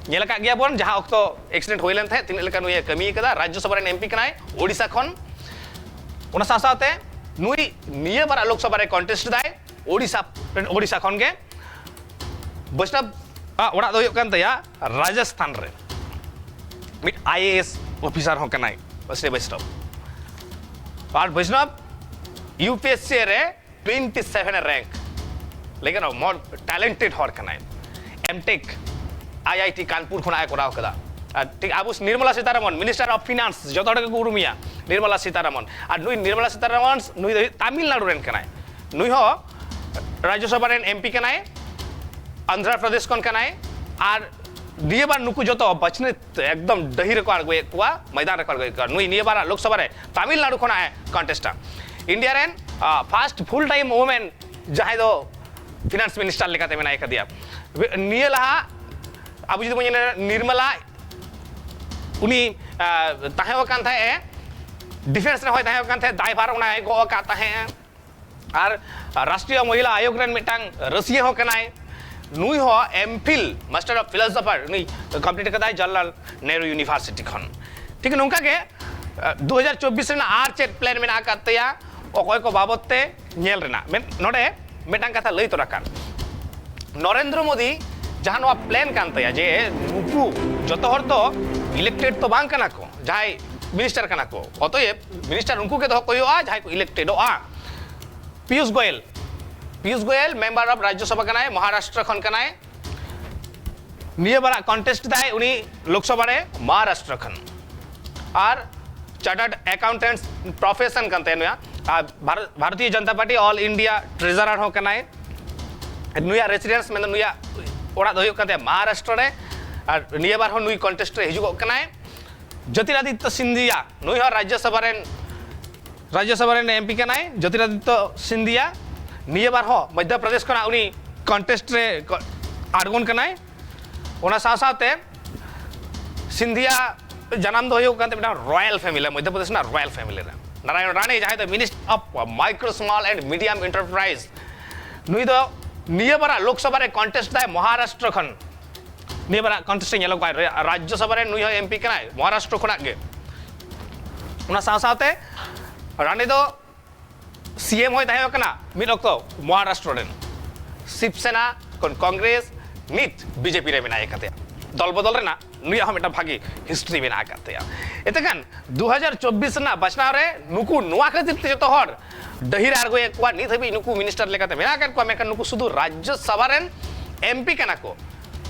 ᱧᱮᱞ ᱟᱠᱟᱫ ᱜᱮᱭᱟ ᱵᱚᱱ ᱡᱟᱦᱟᱸ ᱚᱠᱛᱚ ᱮᱠᱥᱤᱰᱮᱱᱴ ᱦᱩᱭ ᱞᱮᱱ ᱛᱟᱦᱮᱸᱫ, ᱛᱤᱱᱟᱹᱜ ᱞᱮᱠᱟ ᱱᱩᱭᱮ ᱠᱟᱹᱢᱤ ᱠᱟᱫᱟ, ᱨᱟᱡᱽᱡᱚᱥᱚᱵᱷᱟ ᱨᱮᱱ ᱮᱢᱯᱤ ᱠᱟᱱᱟᱭ ᱳᱰᱤᱥᱟ ᱠᱷᱚᱱ᱾ ᱚᱱᱟ ᱥᱟᱶ ᱥᱟᱶᱛᱮ ᱱᱩᱭ ᱱᱤᱭᱟᱹ ᱵᱟᱨᱟᱜ ᱞᱳᱠᱥᱚᱵᱷᱟ ᱨᱮ ᱠᱚᱱᱴᱮᱥᱴ ᱫᱟᱭ ᱳᱰᱤᱥᱟ, ᱳᱰᱤᱥᱟ ᱠᱷᱚᱱ ᱜᱮ᱾ ᱵᱳᱭᱥᱱᱚᱵ ᱟᱜ ᱚᱲᱟᱜ ᱫᱚ ᱦᱩᱭᱩᱜ ᱠᱟᱱ ᱛᱟᱭᱟ ᱨᱟᱡᱚᱥᱛᱷᱟᱱ ᱨᱮ, ᱢᱤᱫ ᱟᱭ ᱮ ᱮᱥ ᱚᱯᱷᱤᱥᱟᱨ ᱦᱚᱸ ᱠᱟᱱᱟᱭ ᱚᱥᱱᱤ ᱵᱳᱭᱥᱱᱚᱵ᱾ ᱟᱨ ᱵᱳᱭᱥᱱᱚᱵ ᱤᱭᱩ ᱯᱤ ᱮᱥ ᱥᱤ ᱨᱮ ᱴᱩᱭᱮᱱᱴᱤ ᱥᱮᱵᱷᱮᱱ ᱨᱮ ᱨᱮᱝᱠ, ᱞᱮᱠᱤᱱ ᱢᱚᱦᱟ ᱴᱮᱞᱮᱱᱴᱮᱰ ᱦᱚᱲ ᱠᱟᱱᱟᱭ᱾ ᱮᱢᱴᱮᱠ ᱟᱭ ᱟᱭ ᱴᱤ ᱠᱟᱱᱯᱩᱨ ᱠᱷᱚᱱᱟᱜ ᱮ ᱠᱚᱨᱟᱣ ᱠᱟᱫᱟ᱾ ᱟᱨ ᱴᱷᱤᱠ ᱟᱵᱚ Nirmala Sitharaman, minister of finance, ᱡᱚᱛᱚ ᱦᱚᱲ ᱜᱮᱠᱚ ᱩᱨᱩᱢᱮᱭᱟ ᱱᱤᱨᱢᱚᱞᱟ ᱥᱤᱛᱟᱨᱟᱢᱚᱱ᱾ ᱟᱨ ᱱᱩᱭ ᱱᱤᱨᱢᱚᱞᱟ ᱥᱤᱛᱟᱨᱟᱢᱚᱱ, ᱱᱩᱭ ᱫᱚ ᱛᱟᱢᱤᱞᱱᱟᱲᱩ ᱨᱮᱱ ᱠᱟᱱᱟᱭ᱾ ᱱᱩᱭ ᱦᱚᱸ ᱨᱟᱡᱽᱡᱚᱥᱚᱵᱷᱟ ᱨᱮᱱ ᱮᱢ ᱯᱤ ᱠᱟᱱᱟᱭ, ᱟᱱᱫᱷᱨᱟ ᱯᱨᱚᱫᱮᱥ ᱠᱷᱚᱱ ᱠᱟᱱᱟᱭ᱾ ᱟᱨ ᱱᱤᱭᱟᱹ ᱵᱟᱨ ᱱᱩᱠᱩ ᱡᱚᱛᱚ ᱵᱟᱪᱷᱱᱟᱹᱣ ᱮᱠᱫᱚᱢ ᱰᱟᱹᱦᱤ ᱨᱮᱠᱚ ᱟᱬᱜᱚᱭᱮᱫ ᱠᱚᱣᱟ, ᱢᱚᱭᱫᱟᱱ ᱨᱮᱠᱚ ᱟᱬᱜᱚᱭᱮᱫ ᱠᱚᱣᱟ᱾ ᱱᱩᱭ ᱱᱤᱭᱟᱹ ᱵᱟᱨᱟᱜ ᱞᱳᱠᱥᱚᱵᱷᱟ ᱨᱮ ᱛᱟᱢᱤᱞᱱᱟᱲᱩ ᱠᱷᱚᱱᱟᱜ ᱮ ᱠᱚᱱᱴᱮᱥᱴᱟ᱾ ᱤᱱᱰᱤᱭᱟ ᱨᱮᱱ ᱯᱷᱟᱨᱥᱴ ᱯᱷᱩᱞ ᱴᱟᱭᱤᱢ ᱣᱩᱢᱮᱱ ᱡᱟᱦᱟᱸᱭ ᱫᱚ ᱯᱷᱤᱱᱟᱱᱥ ᱢᱤᱱᱤᱥᱴᱟᱨ ᱞᱮᱠᱟᱛᱮ ᱢᱮᱱᱟᱭ ᱠᱟᱫᱮᱭᱟ᱾ ᱱᱤᱭᱟᱹ ᱞᱟᱦᱟ ᱟᱵᱚ ᱡᱩᱫᱤ ᱵᱚᱱ ᱧᱮᱞᱟ, ᱱᱤᱨᱢᱚᱞᱟ, ᱩᱱᱤ ᱛᱟᱦᱮᱸ ᱟᱠᱟᱱ ᱛᱟᱦᱮᱸᱫ ᱮ, ᱰᱤᱯᱷᱮᱱᱥ ᱨᱮᱦᱚᱸᱭ ᱛᱟᱦᱮᱸ ᱟᱠᱟᱱ ᱛᱟᱦᱮᱸᱫ, ᱫᱟᱭᱵᱷᱟᱨ ᱚᱱᱟᱭ ᱜᱚᱜ ᱟᱠᱟᱫ ᱛᱟᱦᱮᱸᱫ᱾ ᱟᱨ ᱨᱟᱥᱴᱨᱤᱭᱚ ᱢᱚᱦᱤᱞᱟ ᱟᱭᱳᱜᱽ ᱨᱮᱱ ᱢᱤᱫᱴᱟᱝ ᱨᱟᱹᱥᱤᱭᱟᱹ ᱦᱚᱸ ᱠᱟᱱᱟᱭ᱾ ᱱᱩᱭ ᱦᱚᱸ ᱮᱢ ᱯᱷᱤᱞ, ᱢᱟᱥᱴᱟᱨ ᱚᱯᱷ ᱯᱷᱤᱞᱳᱥᱚᱯᱷᱟᱨ, ᱩᱱᱤ ᱠᱚᱢᱯᱞᱤᱴ ᱠᱟᱫᱟᱭ ᱡᱟᱣᱟᱦᱚᱨᱞᱟᱞ ᱱᱮᱦᱨᱩ ᱤᱭᱩᱱᱤᱵᱷᱟᱨᱥᱤᱴᱤ ᱠᱷᱚᱱ᱾ ᱴᱷᱤᱠ ᱱᱚᱝᱠᱟ ᱜᱮ ᱫᱩ ᱦᱟᱡᱟᱨ ᱪᱚᱵᱵᱤᱥ ᱨᱮᱱᱟᱜ ᱟᱨ ᱪᱮᱫ ᱯᱞᱮᱱ ᱢᱮᱱᱟᱜ ᱟᱠᱟᱫ ᱛᱟᱭᱟ, ᱚᱠᱚᱭ ᱠᱚ ᱵᱟᱵᱚᱛ ᱛᱮ ᱧᱮᱞ ᱨᱮᱱᱟᱜ ᱢᱮᱱ-, ᱱᱚᱰᱮ ᱢᱤᱫᱴᱟᱝ ᱠᱟᱛᱷᱟ ᱞᱟᱹᱭ ᱛᱚᱨᱟ ᱠᱟᱱ᱾ ᱱᱚᱨᱮᱱᱫᱨᱚ ᱢᱳᱫᱤ ᱡᱟᱦᱟᱸ ᱱᱚᱣᱟ ᱯᱞᱮᱱ ᱠᱟᱱ ᱛᱟᱭᱟ ᱡᱮ ᱱᱩᱠᱩ ᱡᱚᱛᱚ ᱦᱚᱲ ᱫᱚ ᱤᱞᱮᱠᱴᱮᱰ ᱫᱚ ᱵᱟᱝ ᱠᱟᱱᱟ ᱠᱚ, ᱡᱟᱦᱟᱸᱭ ᱢᱤᱱᱤᱥᱴᱟᱨ ᱠᱟᱱᱟ ᱠᱚ, ᱚᱛᱚᱭᱮᱵ ᱢᱤᱱᱤᱥᱴᱟᱨ ᱩᱱᱠᱩ ᱜᱮ ᱫᱚᱦᱚ ᱠᱚ ᱦᱩᱭᱩᱜᱼᱟ ᱡᱟᱦᱟᱸᱭ ᱠᱚ ᱤᱞᱮᱠᱴᱮᱰᱚᱜᱼᱟ᱾ ᱯᱤᱭᱩᱥ ᱜᱳᱭᱮᱞ, ᱯᱤᱭᱩᱥ ᱜᱳᱭᱮᱞ ᱢᱮᱢᱵᱟᱨ ᱚᱯᱷ ᱨᱟᱡᱽᱡᱚᱥᱚᱵᱷᱟ ᱠᱟᱱᱟᱭ, ᱢᱚᱦᱟᱨᱟᱥᱴᱨᱚ ᱠᱷᱚᱱ ᱠᱟᱱᱟᱭ᱾ ᱱᱤᱭᱟᱹ ᱵᱟᱨᱟᱜ ᱠᱚᱱᱴᱮᱥᱴ ᱫᱟᱭ ᱩᱱᱤ ᱞᱳᱠᱥᱚᱵᱷᱟ ᱨᱮ ᱢᱚᱦᱟᱨᱟᱥᱴᱨᱚ ᱠᱷᱚᱱ᱾ ᱟᱨ ᱪᱟᱨᱴᱟᱨᱰ ᱮᱠᱟᱣᱩᱱᱴᱮᱱᱴ ᱯᱨᱚᱯᱷᱮᱥᱚᱱ ᱠᱟᱱ ᱛᱟᱭᱟ ᱱᱩᱭᱟᱜ᱾ ᱟᱨ ᱵᱷᱟᱨ-, Bharatiya Janata party all India ᱴᱨᱮᱡᱟᱨᱟᱨ ᱦᱚᱸ ᱠᱟᱱᱟᱭ᱾ ᱱᱩᱭᱟᱜ ᱨᱮᱥᱤᱰᱮᱱᱥ, ᱢᱮᱱᱫᱚ ᱱᱩᱭᱟᱜ ᱚᱲᱟᱜ ᱫᱚ ᱦᱩᱭᱩᱜ ᱠᱟᱱ ᱛᱟᱭᱟ ᱢᱚᱦᱟᱨᱟᱥᱴᱨᱚ ᱨᱮ᱾ ᱟᱨ ᱱᱤᱭᱟᱹ ᱵᱟᱨ ᱦᱚᱸ ᱱᱩᱭ ᱠᱚᱱᱴᱮᱥᱴ ᱨᱮ ᱦᱤᱡᱩᱜᱚᱜ ᱠᱟᱱᱟᱭ᱾ ᱡᱳᱛᱤᱨᱟᱫᱤᱛᱛᱚ ᱥᱤᱱᱫᱷᱤᱭᱟ, ᱱᱩᱭ ᱦᱚᱸ ᱨᱟᱡᱽᱡᱚᱥᱚᱵᱷᱟ ᱨᱮᱱ, ᱨᱟᱡᱽᱡᱚᱥᱚᱵᱷᱟ ᱨᱮᱱ ᱮᱢ ᱯᱤ ᱠᱟᱱᱟᱭ ᱡᱳᱛᱤᱨᱟᱫᱤᱛᱛᱚ ᱥᱤᱱᱫᱷᱤᱭᱟ᱾ ᱱᱤᱭᱟᱹ ᱵᱟᱨ ᱦᱚᱸ ᱢᱚᱫᱽᱫᱷᱚ ᱯᱨᱚᱫᱮᱥ ᱠᱷᱚᱱᱟᱜ ᱩᱱᱤ ᱠᱚᱱᱴᱮᱥᱴ ᱨᱮ ᱠᱚ-, ᱟᱬᱜᱚᱱ ᱠᱟᱱᱟᱭ᱾ ᱚᱱᱟ ᱥᱟᱶ ᱥᱟᱶᱛᱮ ᱥᱤᱱᱫᱷᱤᱭᱟ ᱡᱟᱱᱟᱢ ᱫᱚ ᱦᱩᱭᱩᱜ ᱠᱟᱱ ᱛᱟᱭᱟ ᱢᱤᱫᱴᱟᱝ ᱨᱚᱭᱟᱞ ᱯᱷᱮᱢᱤᱞᱤ, ᱢᱚᱫᱽᱫᱷᱚ ᱯᱨᱚᱫᱮᱥ ᱨᱮᱱᱟᱜ ᱨᱚᱭᱟᱞ ᱯᱷᱮᱢᱤᱞᱤ ᱨᱮ᱾ ᱱᱟᱨᱟᱭᱚᱱ ᱨᱟᱱᱮ, ᱡᱟᱦᱟᱸᱭ ᱫᱚ minister of micro small and medium enterprise, ᱱᱩᱭ ᱫᱚ ᱱᱤᱭᱟᱹ ᱵᱟᱨᱟᱜ ᱞᱳᱠᱥᱚᱵᱷᱟ ᱨᱮ ᱠᱚᱱᱴᱮᱥᱴ ᱫᱟᱭ ᱢᱚᱦᱟᱨᱟᱥᱴᱨᱚ ᱠᱷᱚᱱ᱾ ᱱᱤᱭᱟᱹ ᱵᱟᱨᱟᱜ ᱠᱚᱱᱴᱮᱥᱴ ᱨᱮ ᱧᱮᱞᱚᱜ ᱠᱟᱱᱟᱭ, ᱨᱟ-, ᱨᱟᱡᱽᱡᱚᱥᱚᱵᱷᱟ ᱨᱮ ᱱᱩᱭ ᱦᱚᱸ ᱮᱢ ᱯᱤ ᱠᱟᱱᱟᱭ ᱢᱚᱦᱟᱨᱟᱥᱴᱨᱚ ᱠᱷᱚᱱᱟᱜ ᱜᱮ᱾ ᱚᱱᱟ ᱥᱟᱶ ᱥᱟᱶᱛᱮ ᱨᱟᱱᱮ ᱫᱚ ᱥᱤ ᱮᱢ ᱦᱚᱸᱭ ᱛᱟᱦᱮᱸ ᱠᱟᱱᱟ ᱢᱤᱫ ᱚᱠᱛᱚ ᱢᱚᱦᱟᱨᱟᱥᱴᱨᱚ ᱨᱮᱱ᱾ ᱥᱤᱵᱥᱮᱱᱟ ᱠᱷᱚᱱ ᱠᱚᱝᱜᱨᱮᱥ, ᱱᱤᱛ ᱵᱤ ᱡᱮ ᱯᱤ ᱨᱮ ᱢᱮᱱᱟᱭ ᱟᱠᱟᱫᱮᱭᱟ᱾ ᱫᱚᱞ ᱵᱚᱫᱚᱞ ᱨᱮᱱᱟᱜ ᱱᱩᱭᱟᱜ ᱦᱚᱸ ᱢᱤᱫᱴᱟᱝ ᱵᱷᱟᱜᱤ ᱦᱤᱥᱴᱨᱤ ᱢᱮᱱᱟᱜ ᱟᱠᱟᱫ ᱛᱟᱭᱟ᱾ ᱮᱱᱛᱮ ᱠᱷᱟᱱ ᱫᱩ ᱦᱟᱡᱟᱨ ᱪᱚᱵᱵᱤᱥ ᱨᱮᱱᱟᱜ ᱵᱟᱪᱷᱱᱟᱣ ᱨᱮ ᱱᱩᱠᱩ ᱱᱚᱣᱟ ᱠᱷᱟᱹᱛᱤᱨ ᱛᱮ ᱡᱚᱛᱚ ᱦᱚᱲ ᱰᱟᱹᱦᱤ ᱨᱮ ᱟᱬᱜᱚᱭᱮᱫ ᱠᱚᱣᱟ᱾ ᱱᱤᱛ ᱦᱟᱹᱵᱤᱡ ᱱᱩᱠᱩ ᱢᱤᱱᱤᱥᱴᱟᱨ ᱞᱮᱠᱟᱛᱮ ᱢᱮᱱᱟᱜ ᱟᱠᱟᱫ ᱠᱚᱣᱟ, ᱢᱮᱱᱠᱷᱟᱱ ᱱᱩᱠᱩ ᱥᱩᱫᱷᱩ ᱨᱟᱡᱽᱡᱚ ᱥᱚᱵᱷᱟ ᱨᱮᱱ ᱮᱢ ᱯᱤ ᱠᱟᱱᱟ ᱠᱚ,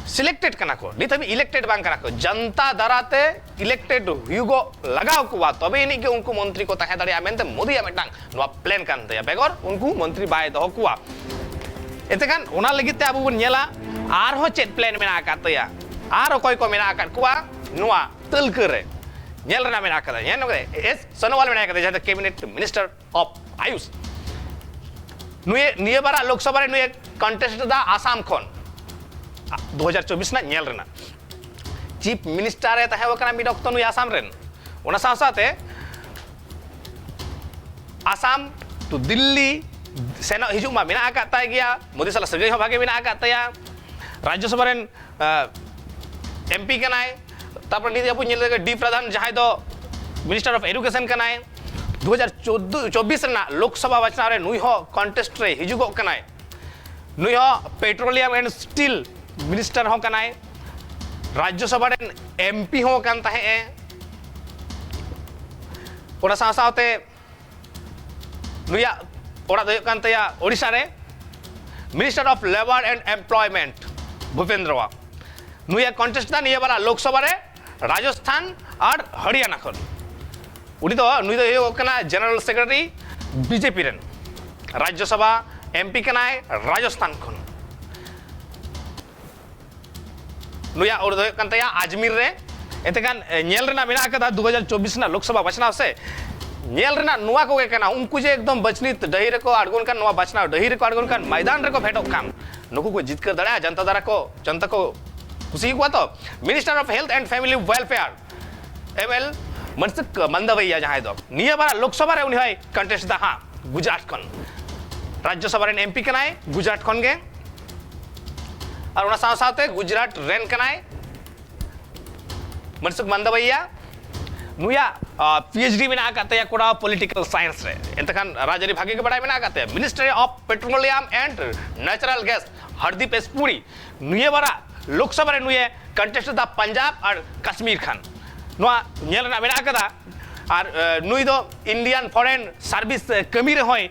ᱥᱤᱞᱮᱠᱴᱮᱰ ᱠᱟᱱᱟ ᱠᱚ, ᱱᱤᱛ ᱦᱟᱹᱵᱤᱡ ᱤᱞᱮᱠᱴᱮᱰ ᱵᱟᱝ ᱠᱟᱱᱟ ᱠᱚ᱾ ᱡᱚᱱᱛᱟ ᱫᱟᱨᱟᱛᱮ ᱤᱞᱮᱠᱴᱮᱰ ᱦᱩᱭᱩᱜᱚᱜ ᱞᱟᱜᱟᱣ ᱠᱚᱣᱟ, ᱛᱚᱵᱮ ᱟᱹᱱᱤᱡ ᱜᱮ ᱩᱱᱠᱩ ᱢᱚᱱᱛᱨᱤ ᱠᱚ ᱛᱟᱦᱮᱸ ᱫᱟᱲᱮᱭᱟᱜᱼᱟ ᱢᱮᱱᱛᱮ ᱢᱳᱫᱤᱭᱟᱜ ᱢᱤᱫᱴᱟᱝ ᱱᱚᱣᱟ ᱯᱞᱮᱱ ᱠᱟᱱ ᱛᱟᱭᱟ, ᱵᱮᱜᱚᱨ ᱩᱱᱠᱩ ᱢᱚᱱᱛᱨᱤ ᱵᱟᱭ ᱫᱚᱦᱚ ᱠᱚᱣᱟ᱾ ᱮᱱᱛᱮ ᱠᱷᱟᱱ ᱚᱱᱟ ᱞᱟᱹᱜᱤᱫ ᱛᱮ ᱟᱵᱚ ᱵᱚᱱ ᱧᱮᱞᱟ, ᱟᱨᱦᱚᱸ ᱪᱮᱫ ᱯᱞᱮᱱ ᱢᱮᱱᱟᱜ ᱟᱠᱟᱫ ᱛᱟᱭᱟ, ᱟᱨ ᱚᱠᱚᱭ ᱠᱚ ᱢᱮᱱᱟᱜ ᱟᱠᱟᱫ ᱠᱚᱣᱟ ᱱᱚᱣᱟ ᱛᱟᱹᱞᱠᱟᱹ ᱨᱮ ᱧᱮᱞ ᱨᱮᱱᱟᱜ ᱢᱮᱱᱟᱜ ᱟᱠᱟᱫᱟ᱾ ᱧᱮᱞ ᱱᱚᱰᱮ ᱮᱥ ᱥᱳᱱᱳᱣᱟᱞ ᱢᱮᱱᱟᱭ ᱟᱠᱟᱫᱟ, ᱡᱟᱦᱟᱸᱭ ᱫᱚ ᱠᱮᱵᱤᱱᱮᱴ ᱢᱤᱱᱤᱥᱴᱟᱨ ᱚᱯᱷ ᱟᱭᱩᱥ᱾ ᱱᱩᱭ ᱱᱤᱭᱟᱹ ᱵᱟᱨᱟᱜ ᱞᱳᱠᱥᱚᱵᱷᱟ ᱨᱮ ᱱᱩᱭ ᱠᱚᱱᱴᱮᱥᱴ ᱮᱫᱟ ᱟᱥᱟᱢ ᱠᱷᱚᱱ, ᱫᱩ ᱦᱟᱡᱟᱨ ᱪᱚᱵᱵᱤᱥ ᱨᱮᱱᱟᱜ ᱧᱮᱞ ᱨᱮᱱᱟᱜ᱾ ᱪᱤᱯ ᱢᱤᱱᱤᱥᱴᱟᱨ ᱮ ᱛᱟᱦᱮᱸ ᱠᱟᱱᱟ ᱢᱤᱫ ᱚᱠᱛᱚ ᱱᱩᱭ ᱟᱥᱟᱢ ᱨᱮᱱ᱾ ᱚᱱᱟ ᱥᱟᱶ ᱥᱟᱶᱛᱮ ᱟᱥᱟᱢ ᱴᱩ ᱫᱤᱞᱞᱤ ᱥᱮᱱᱚᱜ ᱦᱤᱡᱩᱜ ᱢᱟ ᱢᱮᱱᱟᱜ ᱟᱠᱟᱫ ᱛᱟᱭ ᱜᱮᱭᱟ, ᱢᱳᱫᱤ ᱥᱟᱞᱟᱜ ᱥᱟᱹᱜᱟᱹᱭ ᱦᱚᱸ ᱵᱷᱟᱜᱮ ᱢᱮᱱᱟᱜ ᱟᱠᱟᱫ ᱛᱟᱭᱟ, ᱨᱟᱡᱽᱡᱚᱥᱚᱵᱷᱟ ᱨᱮᱱ ᱮᱢᱯᱤ ᱠᱟᱱᱟᱭ᱾ ᱛᱟᱨᱯᱚᱨ ᱱᱤᱛ ᱟᱵᱚ ᱧᱮᱞ ᱞᱮᱜᱮ ᱰᱤ ᱯᱨᱟᱫᱷᱟᱱ, ᱡᱟᱦᱟᱸᱭ ᱫᱚ ᱢᱤᱱᱤᱥᱴᱟᱨ ᱚᱯᱷ ᱮᱰᱩᱠᱮᱥᱚᱱ ᱠᱟᱱᱟᱭ᱾ ᱫᱩ ᱦᱟᱡᱟᱨ ᱪᱚᱵᱵᱤᱥ ᱨᱮᱱᱟᱜ ᱞᱳᱠᱥᱚᱵᱷᱟ ᱵᱟᱪᱷᱱᱟᱣ ᱨᱮ ᱱᱩᱭ ᱦᱚᱸ ᱠᱚᱱᱴᱮᱥᱴ ᱨᱮ ᱦᱤᱡᱩᱜᱚᱜ ᱠᱟᱱᱟᱭ᱾ ᱱᱩᱭ ᱦᱚᱸ ᱯᱮᱴᱨᱳᱞᱤᱭᱟᱢ ᱮᱱᱰ ᱥᱴᱤᱞ ᱢᱤᱱᱤᱥᱴᱟᱨ ᱦᱚᱸ ᱠᱟᱱᱟᱭ, ᱨᱟᱡᱽᱡᱚᱥᱚᱵᱷᱟ ᱨᱮᱱ ᱮᱢᱯᱤ ᱦᱚᱸ ᱠᱟᱱ ᱛᱟᱦᱮᱸᱫ ᱮ᱾ ᱚᱱᱟ ᱥᱟᱶ ᱥᱟᱶᱛᱮ ᱱᱩᱭᱟᱜ ᱚᱲᱟᱜ ᱫᱚ ᱦᱩᱭᱩᱜ ᱠᱟᱱ ᱛᱟᱭᱟ ᱳᱰᱤᱥᱟ ᱨᱮ᱾ Minister of labour and ᱮᱢᱯᱞᱚᱭᱢᱮᱱᱴ Bhupendra ᱱᱩᱭᱮ ᱠᱚᱱᱴᱮᱥᱴ ᱮᱫᱟ ᱱᱤᱭᱟᱹ ᱵᱟᱨ ᱞᱳᱠᱥᱚᱵᱷᱟ ᱨᱮ ᱨᱟᱡᱚᱥᱛᱷᱟᱱ ᱟᱨ ᱦᱚᱨᱤᱭᱟᱱᱟ ᱠᱷᱚᱱ᱾ ᱩᱱᱤ ᱫᱚ, ᱱᱩᱭ ᱫᱚ ᱦᱩᱭᱩᱜ ᱠᱟᱱᱟ ᱡᱮᱱᱟᱨᱮᱞ ᱥᱮᱠᱨᱮᱴᱟᱨᱤ ᱵᱤᱡᱮᱯᱤ ᱨᱮᱱ, ᱨᱟᱡᱽᱡᱚᱥᱚᱵᱷᱟ ᱮᱢᱯᱤ ᱠᱟᱱᱟᱭ ᱨᱟᱡᱚᱥᱛᱷᱟᱱ ᱠᱷᱚᱱ᱾ ᱱᱩᱭᱟᱜ ᱚᱲᱟᱜ ᱫᱚ ᱦᱩᱭᱩᱜ ᱠᱟᱱ ᱛᱟᱭᱟ ᱟᱡᱢᱤᱨ ᱨᱮ᱾ ᱮᱱᱛᱮ ᱠᱷᱟᱱ, ᱮ, ᱧᱮᱞ ᱨᱮᱱᱟᱜ ᱢᱮᱱᱟᱜ ᱟᱠᱟᱫᱟ ᱫᱩ ᱦᱟᱡᱟᱨ ᱪᱚᱵᱵᱤᱥ ᱨᱮᱱᱟᱜ ᱞᱳᱠᱥᱚᱵᱷᱟ ᱵᱟᱪᱷᱱᱟᱣ ᱥᱮ᱾ ᱧᱮᱞ ᱨᱮᱱᱟᱜ ᱱᱚᱣᱟ ᱠᱚᱜᱮ ᱠᱟᱱᱟ, ᱩᱱᱠᱩ ᱡᱮ ᱮᱠᱫᱚᱢ ᱵᱟᱪᱷᱱᱤᱛ ᱰᱟᱹᱦᱤ ᱨᱮᱠᱚ ᱟᱬᱜᱚᱱ ᱠᱟᱱ, ᱱᱚᱣᱟ ᱵᱟᱪᱷᱱᱟᱣ ᱰᱟᱹᱦᱤ ᱨᱮᱠᱚ ᱟᱬᱜᱚᱱ ᱠᱟᱱ, ᱢᱚᱭᱫᱟᱱ ᱨᱮᱠᱚ ᱯᱷᱮᱰᱚᱜ ᱠᱟᱱ, ᱱᱩᱠᱩ ᱠᱚ ᱡᱤᱛᱠᱟᱹᱨ ᱫᱟᱲᱮᱭᱟᱜᱼᱟ, ᱡᱚᱱᱛᱟ ᱫᱟᱨᱟ ᱠᱚ, ᱡᱚᱱᱛᱟ ᱠᱚ ᱠᱩᱥᱤ ᱟᱠᱚᱣᱟ ᱛᱚ᱾ Minister of health and family welfare, M L Mansukh Mandaviya, ᱡᱟᱦᱟᱸᱭ ᱫᱚ ᱱᱤᱭᱟᱹ ᱵᱟᱨ ᱞᱳᱠᱥᱚᱵᱷᱟ ᱨᱮ ᱩᱱᱤ ᱦᱚᱸᱭ ᱠᱚᱱᱴᱮᱥᱴ ᱮᱫᱟ ᱦᱟᱸᱜ ᱜᱩᱡᱽᱨᱟᱴ ᱠᱷᱚᱱ᱾ ᱨᱟᱡᱽᱡᱚᱥᱚᱵᱷᱟ ᱨᱮᱱ ᱮᱢᱯᱤ ᱠᱟᱱᱟᱭ ᱜᱩᱡᱽᱨᱟᱴ ᱠᱷᱚᱱ ᱜᱮ, ᱟᱨ ᱚᱱᱟ ᱥᱟᱶ ᱥᱟᱶᱛᱮ ᱜᱩᱡᱽᱨᱟᱴ ᱨᱮᱱ ᱠᱟᱱᱟᱭ ᱢᱚᱱᱥᱩᱠᱷ ᱢᱟᱱᱫᱟᱵᱤᱭᱟ᱾ ᱱᱩᱭᱟᱜ ᱯᱤ ᱮᱭᱤᱪ ᱰᱤ ᱢᱮᱱᱟᱜ ᱟᱠᱟᱫ ᱛᱟᱭᱟ ᱠᱚᱲᱟ ᱯᱚᱞᱤᱴᱤᱠᱟᱞ ᱥᱟᱭᱮᱱᱥ ᱨᱮ᱾ ᱮᱱᱛᱮᱠᱷᱟᱱ ᱨᱟᱡᱽᱟᱹᱨᱤ ᱵᱷᱟᱜᱮ ᱜᱮ ᱵᱟᱲᱟᱭ ᱢᱮᱱᱟᱜ ᱟᱠᱟᱫ ᱛᱟᱭᱟ᱾ Ministry of petroleum and natural gas Hardeep S Puri ᱱᱤᱭᱟᱹ ᱵᱟᱨᱟᱜ ᱞᱳᱠᱥᱚᱵᱷᱟ ᱨᱮ ᱱᱩᱭᱮ ᱠᱚᱱᱴᱮᱥᱴ ᱮᱫᱟ ᱯᱟᱧᱡᱟᱵᱽ ᱟᱨ ᱠᱟᱥᱢᱤᱨ ᱠᱷᱚᱱ᱾ ᱱᱚᱣᱟ ᱧᱮᱞ ᱨᱮᱱᱟᱜ ᱢᱮᱱᱟᱜ ᱟᱠᱟᱫᱟ᱾ ᱟᱨ ᱮ, ᱱᱩᱭ ᱫᱚ ᱤᱱᱰᱤᱭᱟᱱ ᱯᱷᱚᱨᱮᱱ ᱥᱟᱨᱵᱷᱤᱥ ᱠᱟᱹᱢᱤ ᱨᱮᱦᱚᱸᱭ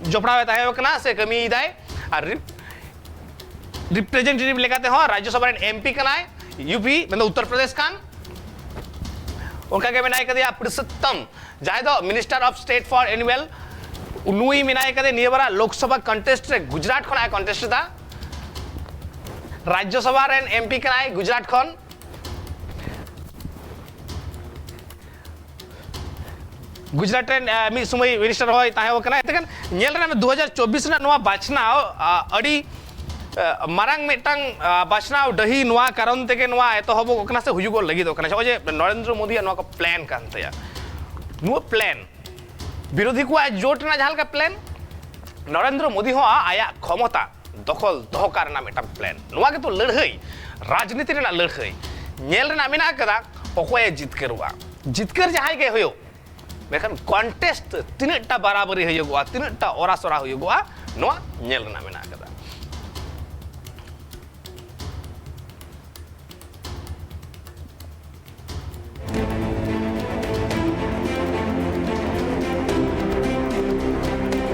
ᱡᱚᱯᱲᱟᱣ ᱮ ᱛᱟᱦᱮᱸ ᱠᱟᱱᱟ ᱥᱮ ᱠᱟᱹᱢᱤᱭᱮᱫᱟᱭ᱾ ᱟᱨ ᱨᱤᱯᱨᱮᱡᱮᱱᱴᱮᱴᱤᱵᱷ ᱞᱮᱠᱟᱛᱮ ᱦᱚᱸ ᱨᱟᱡᱽᱡᱚᱥᱚᱵᱷᱟ ᱨᱮᱱ ᱮᱢᱯᱤ ᱠᱟᱱᱟᱭ, ᱭᱩ ᱯᱤ, ᱢᱮᱱᱫᱚ ᱩᱛᱛᱚᱨ ᱯᱨᱚᱫᱮᱥ ᱠᱷᱚᱱ᱾ ᱚᱱᱠᱟ ᱜᱮ ᱢᱮᱱᱟᱭ ᱠᱟᱫᱮᱭᱟ ᱯᱩᱨᱩᱥᱳᱛᱛᱚᱢ, ᱡᱟᱦᱟᱸᱭ ᱫᱚ ᱢᱤᱱᱤᱥᱴᱟᱨ ᱚᱯᱷ ᱥᱴᱮᱴ ᱯᱷᱚᱨ ᱮᱱᱩᱭᱮᱞ, ᱱᱩᱭ ᱢᱮᱱᱟᱭ ᱠᱟᱫᱮ ᱱᱤᱭᱟᱹ ᱵᱟᱨᱟᱜ ᱞᱳᱠᱥᱚᱵᱷᱟ ᱠᱚᱱᱴᱮᱥᱴ ᱨᱮ ᱜᱩᱡᱽᱨᱟᱴ ᱠᱷᱚᱱᱟᱜ ᱮ ᱠᱚᱱᱴᱮᱥᱴ ᱮᱫᱟ᱾ ᱨᱟᱡᱽᱡᱚᱥᱚᱵᱷᱟ ᱨᱮᱱ ᱮᱢᱯᱤ ᱠᱟᱱᱟᱭ ᱜᱩᱡᱽᱨᱟᱴ ᱠᱷᱚᱱ᱾ ᱜᱩᱡᱽᱨᱟᱴ ᱨᱮᱱ, ᱮ, ᱢᱤᱫ ᱥᱚᱢᱚᱭ ᱢᱤᱱᱤᱥᱴᱟᱨ ᱦᱚᱸᱭ ᱛᱟᱦᱮᱸ ᱠᱟᱱᱟ᱾ ᱮᱱᱛᱮ ᱠᱷᱟᱱ ᱧᱮᱞ ᱨᱮᱱᱟᱜ ᱫᱩ ᱦᱟᱡᱟᱨ ᱪᱚᱵᱵᱤᱥ ᱨᱮᱱᱟᱜ ᱱᱚᱣᱟ ᱵᱟᱪᱷᱱᱟᱣ, ᱟ, ᱟᱹᱰᱤ ᱢᱟᱨᱟᱝ ᱢᱤᱫᱴᱟᱝ ᱵᱟᱪᱷᱱᱟᱣ ᱰᱟᱹᱦᱤ ᱱᱚᱣᱟ ᱠᱟᱨᱚᱱ ᱛᱮᱜᱮ ᱱᱚᱣᱟ ᱮᱛᱚᱦᱚᱵᱚᱜ ᱠᱟᱱᱟ ᱥᱮ ᱦᱩᱭᱩᱜᱚᱜ ᱞᱟᱹᱜᱤᱫᱚᱜ ᱠᱟᱱᱟ᱾ ᱱᱚᱜᱼᱚᱭ ᱡᱮ ᱱᱚᱨᱮᱱᱫᱨᱚ ᱢᱳᱫᱤᱭᱟᱜ ᱱᱚᱣᱟ ᱠᱚ ᱯᱞᱮᱱ ᱠᱟᱱ ᱛᱟᱭᱟ, ᱱᱚᱣᱟ ᱯᱞᱮᱱ ᱵᱤᱨᱳᱫᱷᱤ ᱠᱚᱣᱟᱜ ᱡᱳᱴ ᱨᱮᱱᱟᱜ ᱡᱟᱦᱟᱸ ᱞᱮᱠᱟ ᱯᱞᱮᱱ, ᱱᱚᱨᱮᱱᱫᱨᱚ ᱢᱳᱫᱤ ᱦᱚᱸ ᱟᱭᱟᱜ ᱠᱷᱚᱢᱚᱛᱟ ᱫᱚᱠᱷᱚᱞ ᱫᱚᱦᱚ ᱠᱟᱜ ᱨᱮᱱᱟᱜ ᱢᱤᱫᱴᱟᱝ ᱯᱞᱮᱱ᱾ ᱱᱚᱣᱟ ᱜᱮᱛᱚ ᱞᱟᱹᱲᱦᱟᱹᱭ, ᱨᱟᱡᱽᱱᱤᱛᱤ ᱨᱮᱱᱟᱜ ᱞᱟᱹᱲᱦᱟᱹᱭ ᱧᱮᱞ ᱨᱮᱱᱟᱜ ᱢᱮᱱᱟᱜ ᱟᱠᱟᱫᱟ᱾ ᱚᱠᱚᱭᱮ ᱡᱤᱛᱠᱟᱹᱨᱚᱜᱼᱟ, ᱡᱤᱛᱠᱟᱹᱨ ᱡᱟᱦᱟᱸᱭ ᱜᱮ ᱦᱩᱭᱩᱜ, ᱢᱮᱱᱠᱷᱟᱱ ᱠᱚᱱᱴᱮᱥᱴ ᱛᱤᱱᱟᱹᱜ ᱴᱟ ᱵᱟᱨᱟᱵᱟᱨᱤ ᱦᱩᱭᱩᱜᱚᱜᱼᱟ, ᱛᱤᱱᱟᱹᱜ ᱴᱟ ᱚᱨᱟᱥᱚᱨᱟ ᱦᱩᱭᱩᱜᱚᱜᱼᱟ, ᱱᱚᱣᱟ ᱧᱮᱞ ᱨᱮᱱᱟᱜ ᱢᱮᱱᱟᱜ ᱟᱠᱟᱫᱟ᱾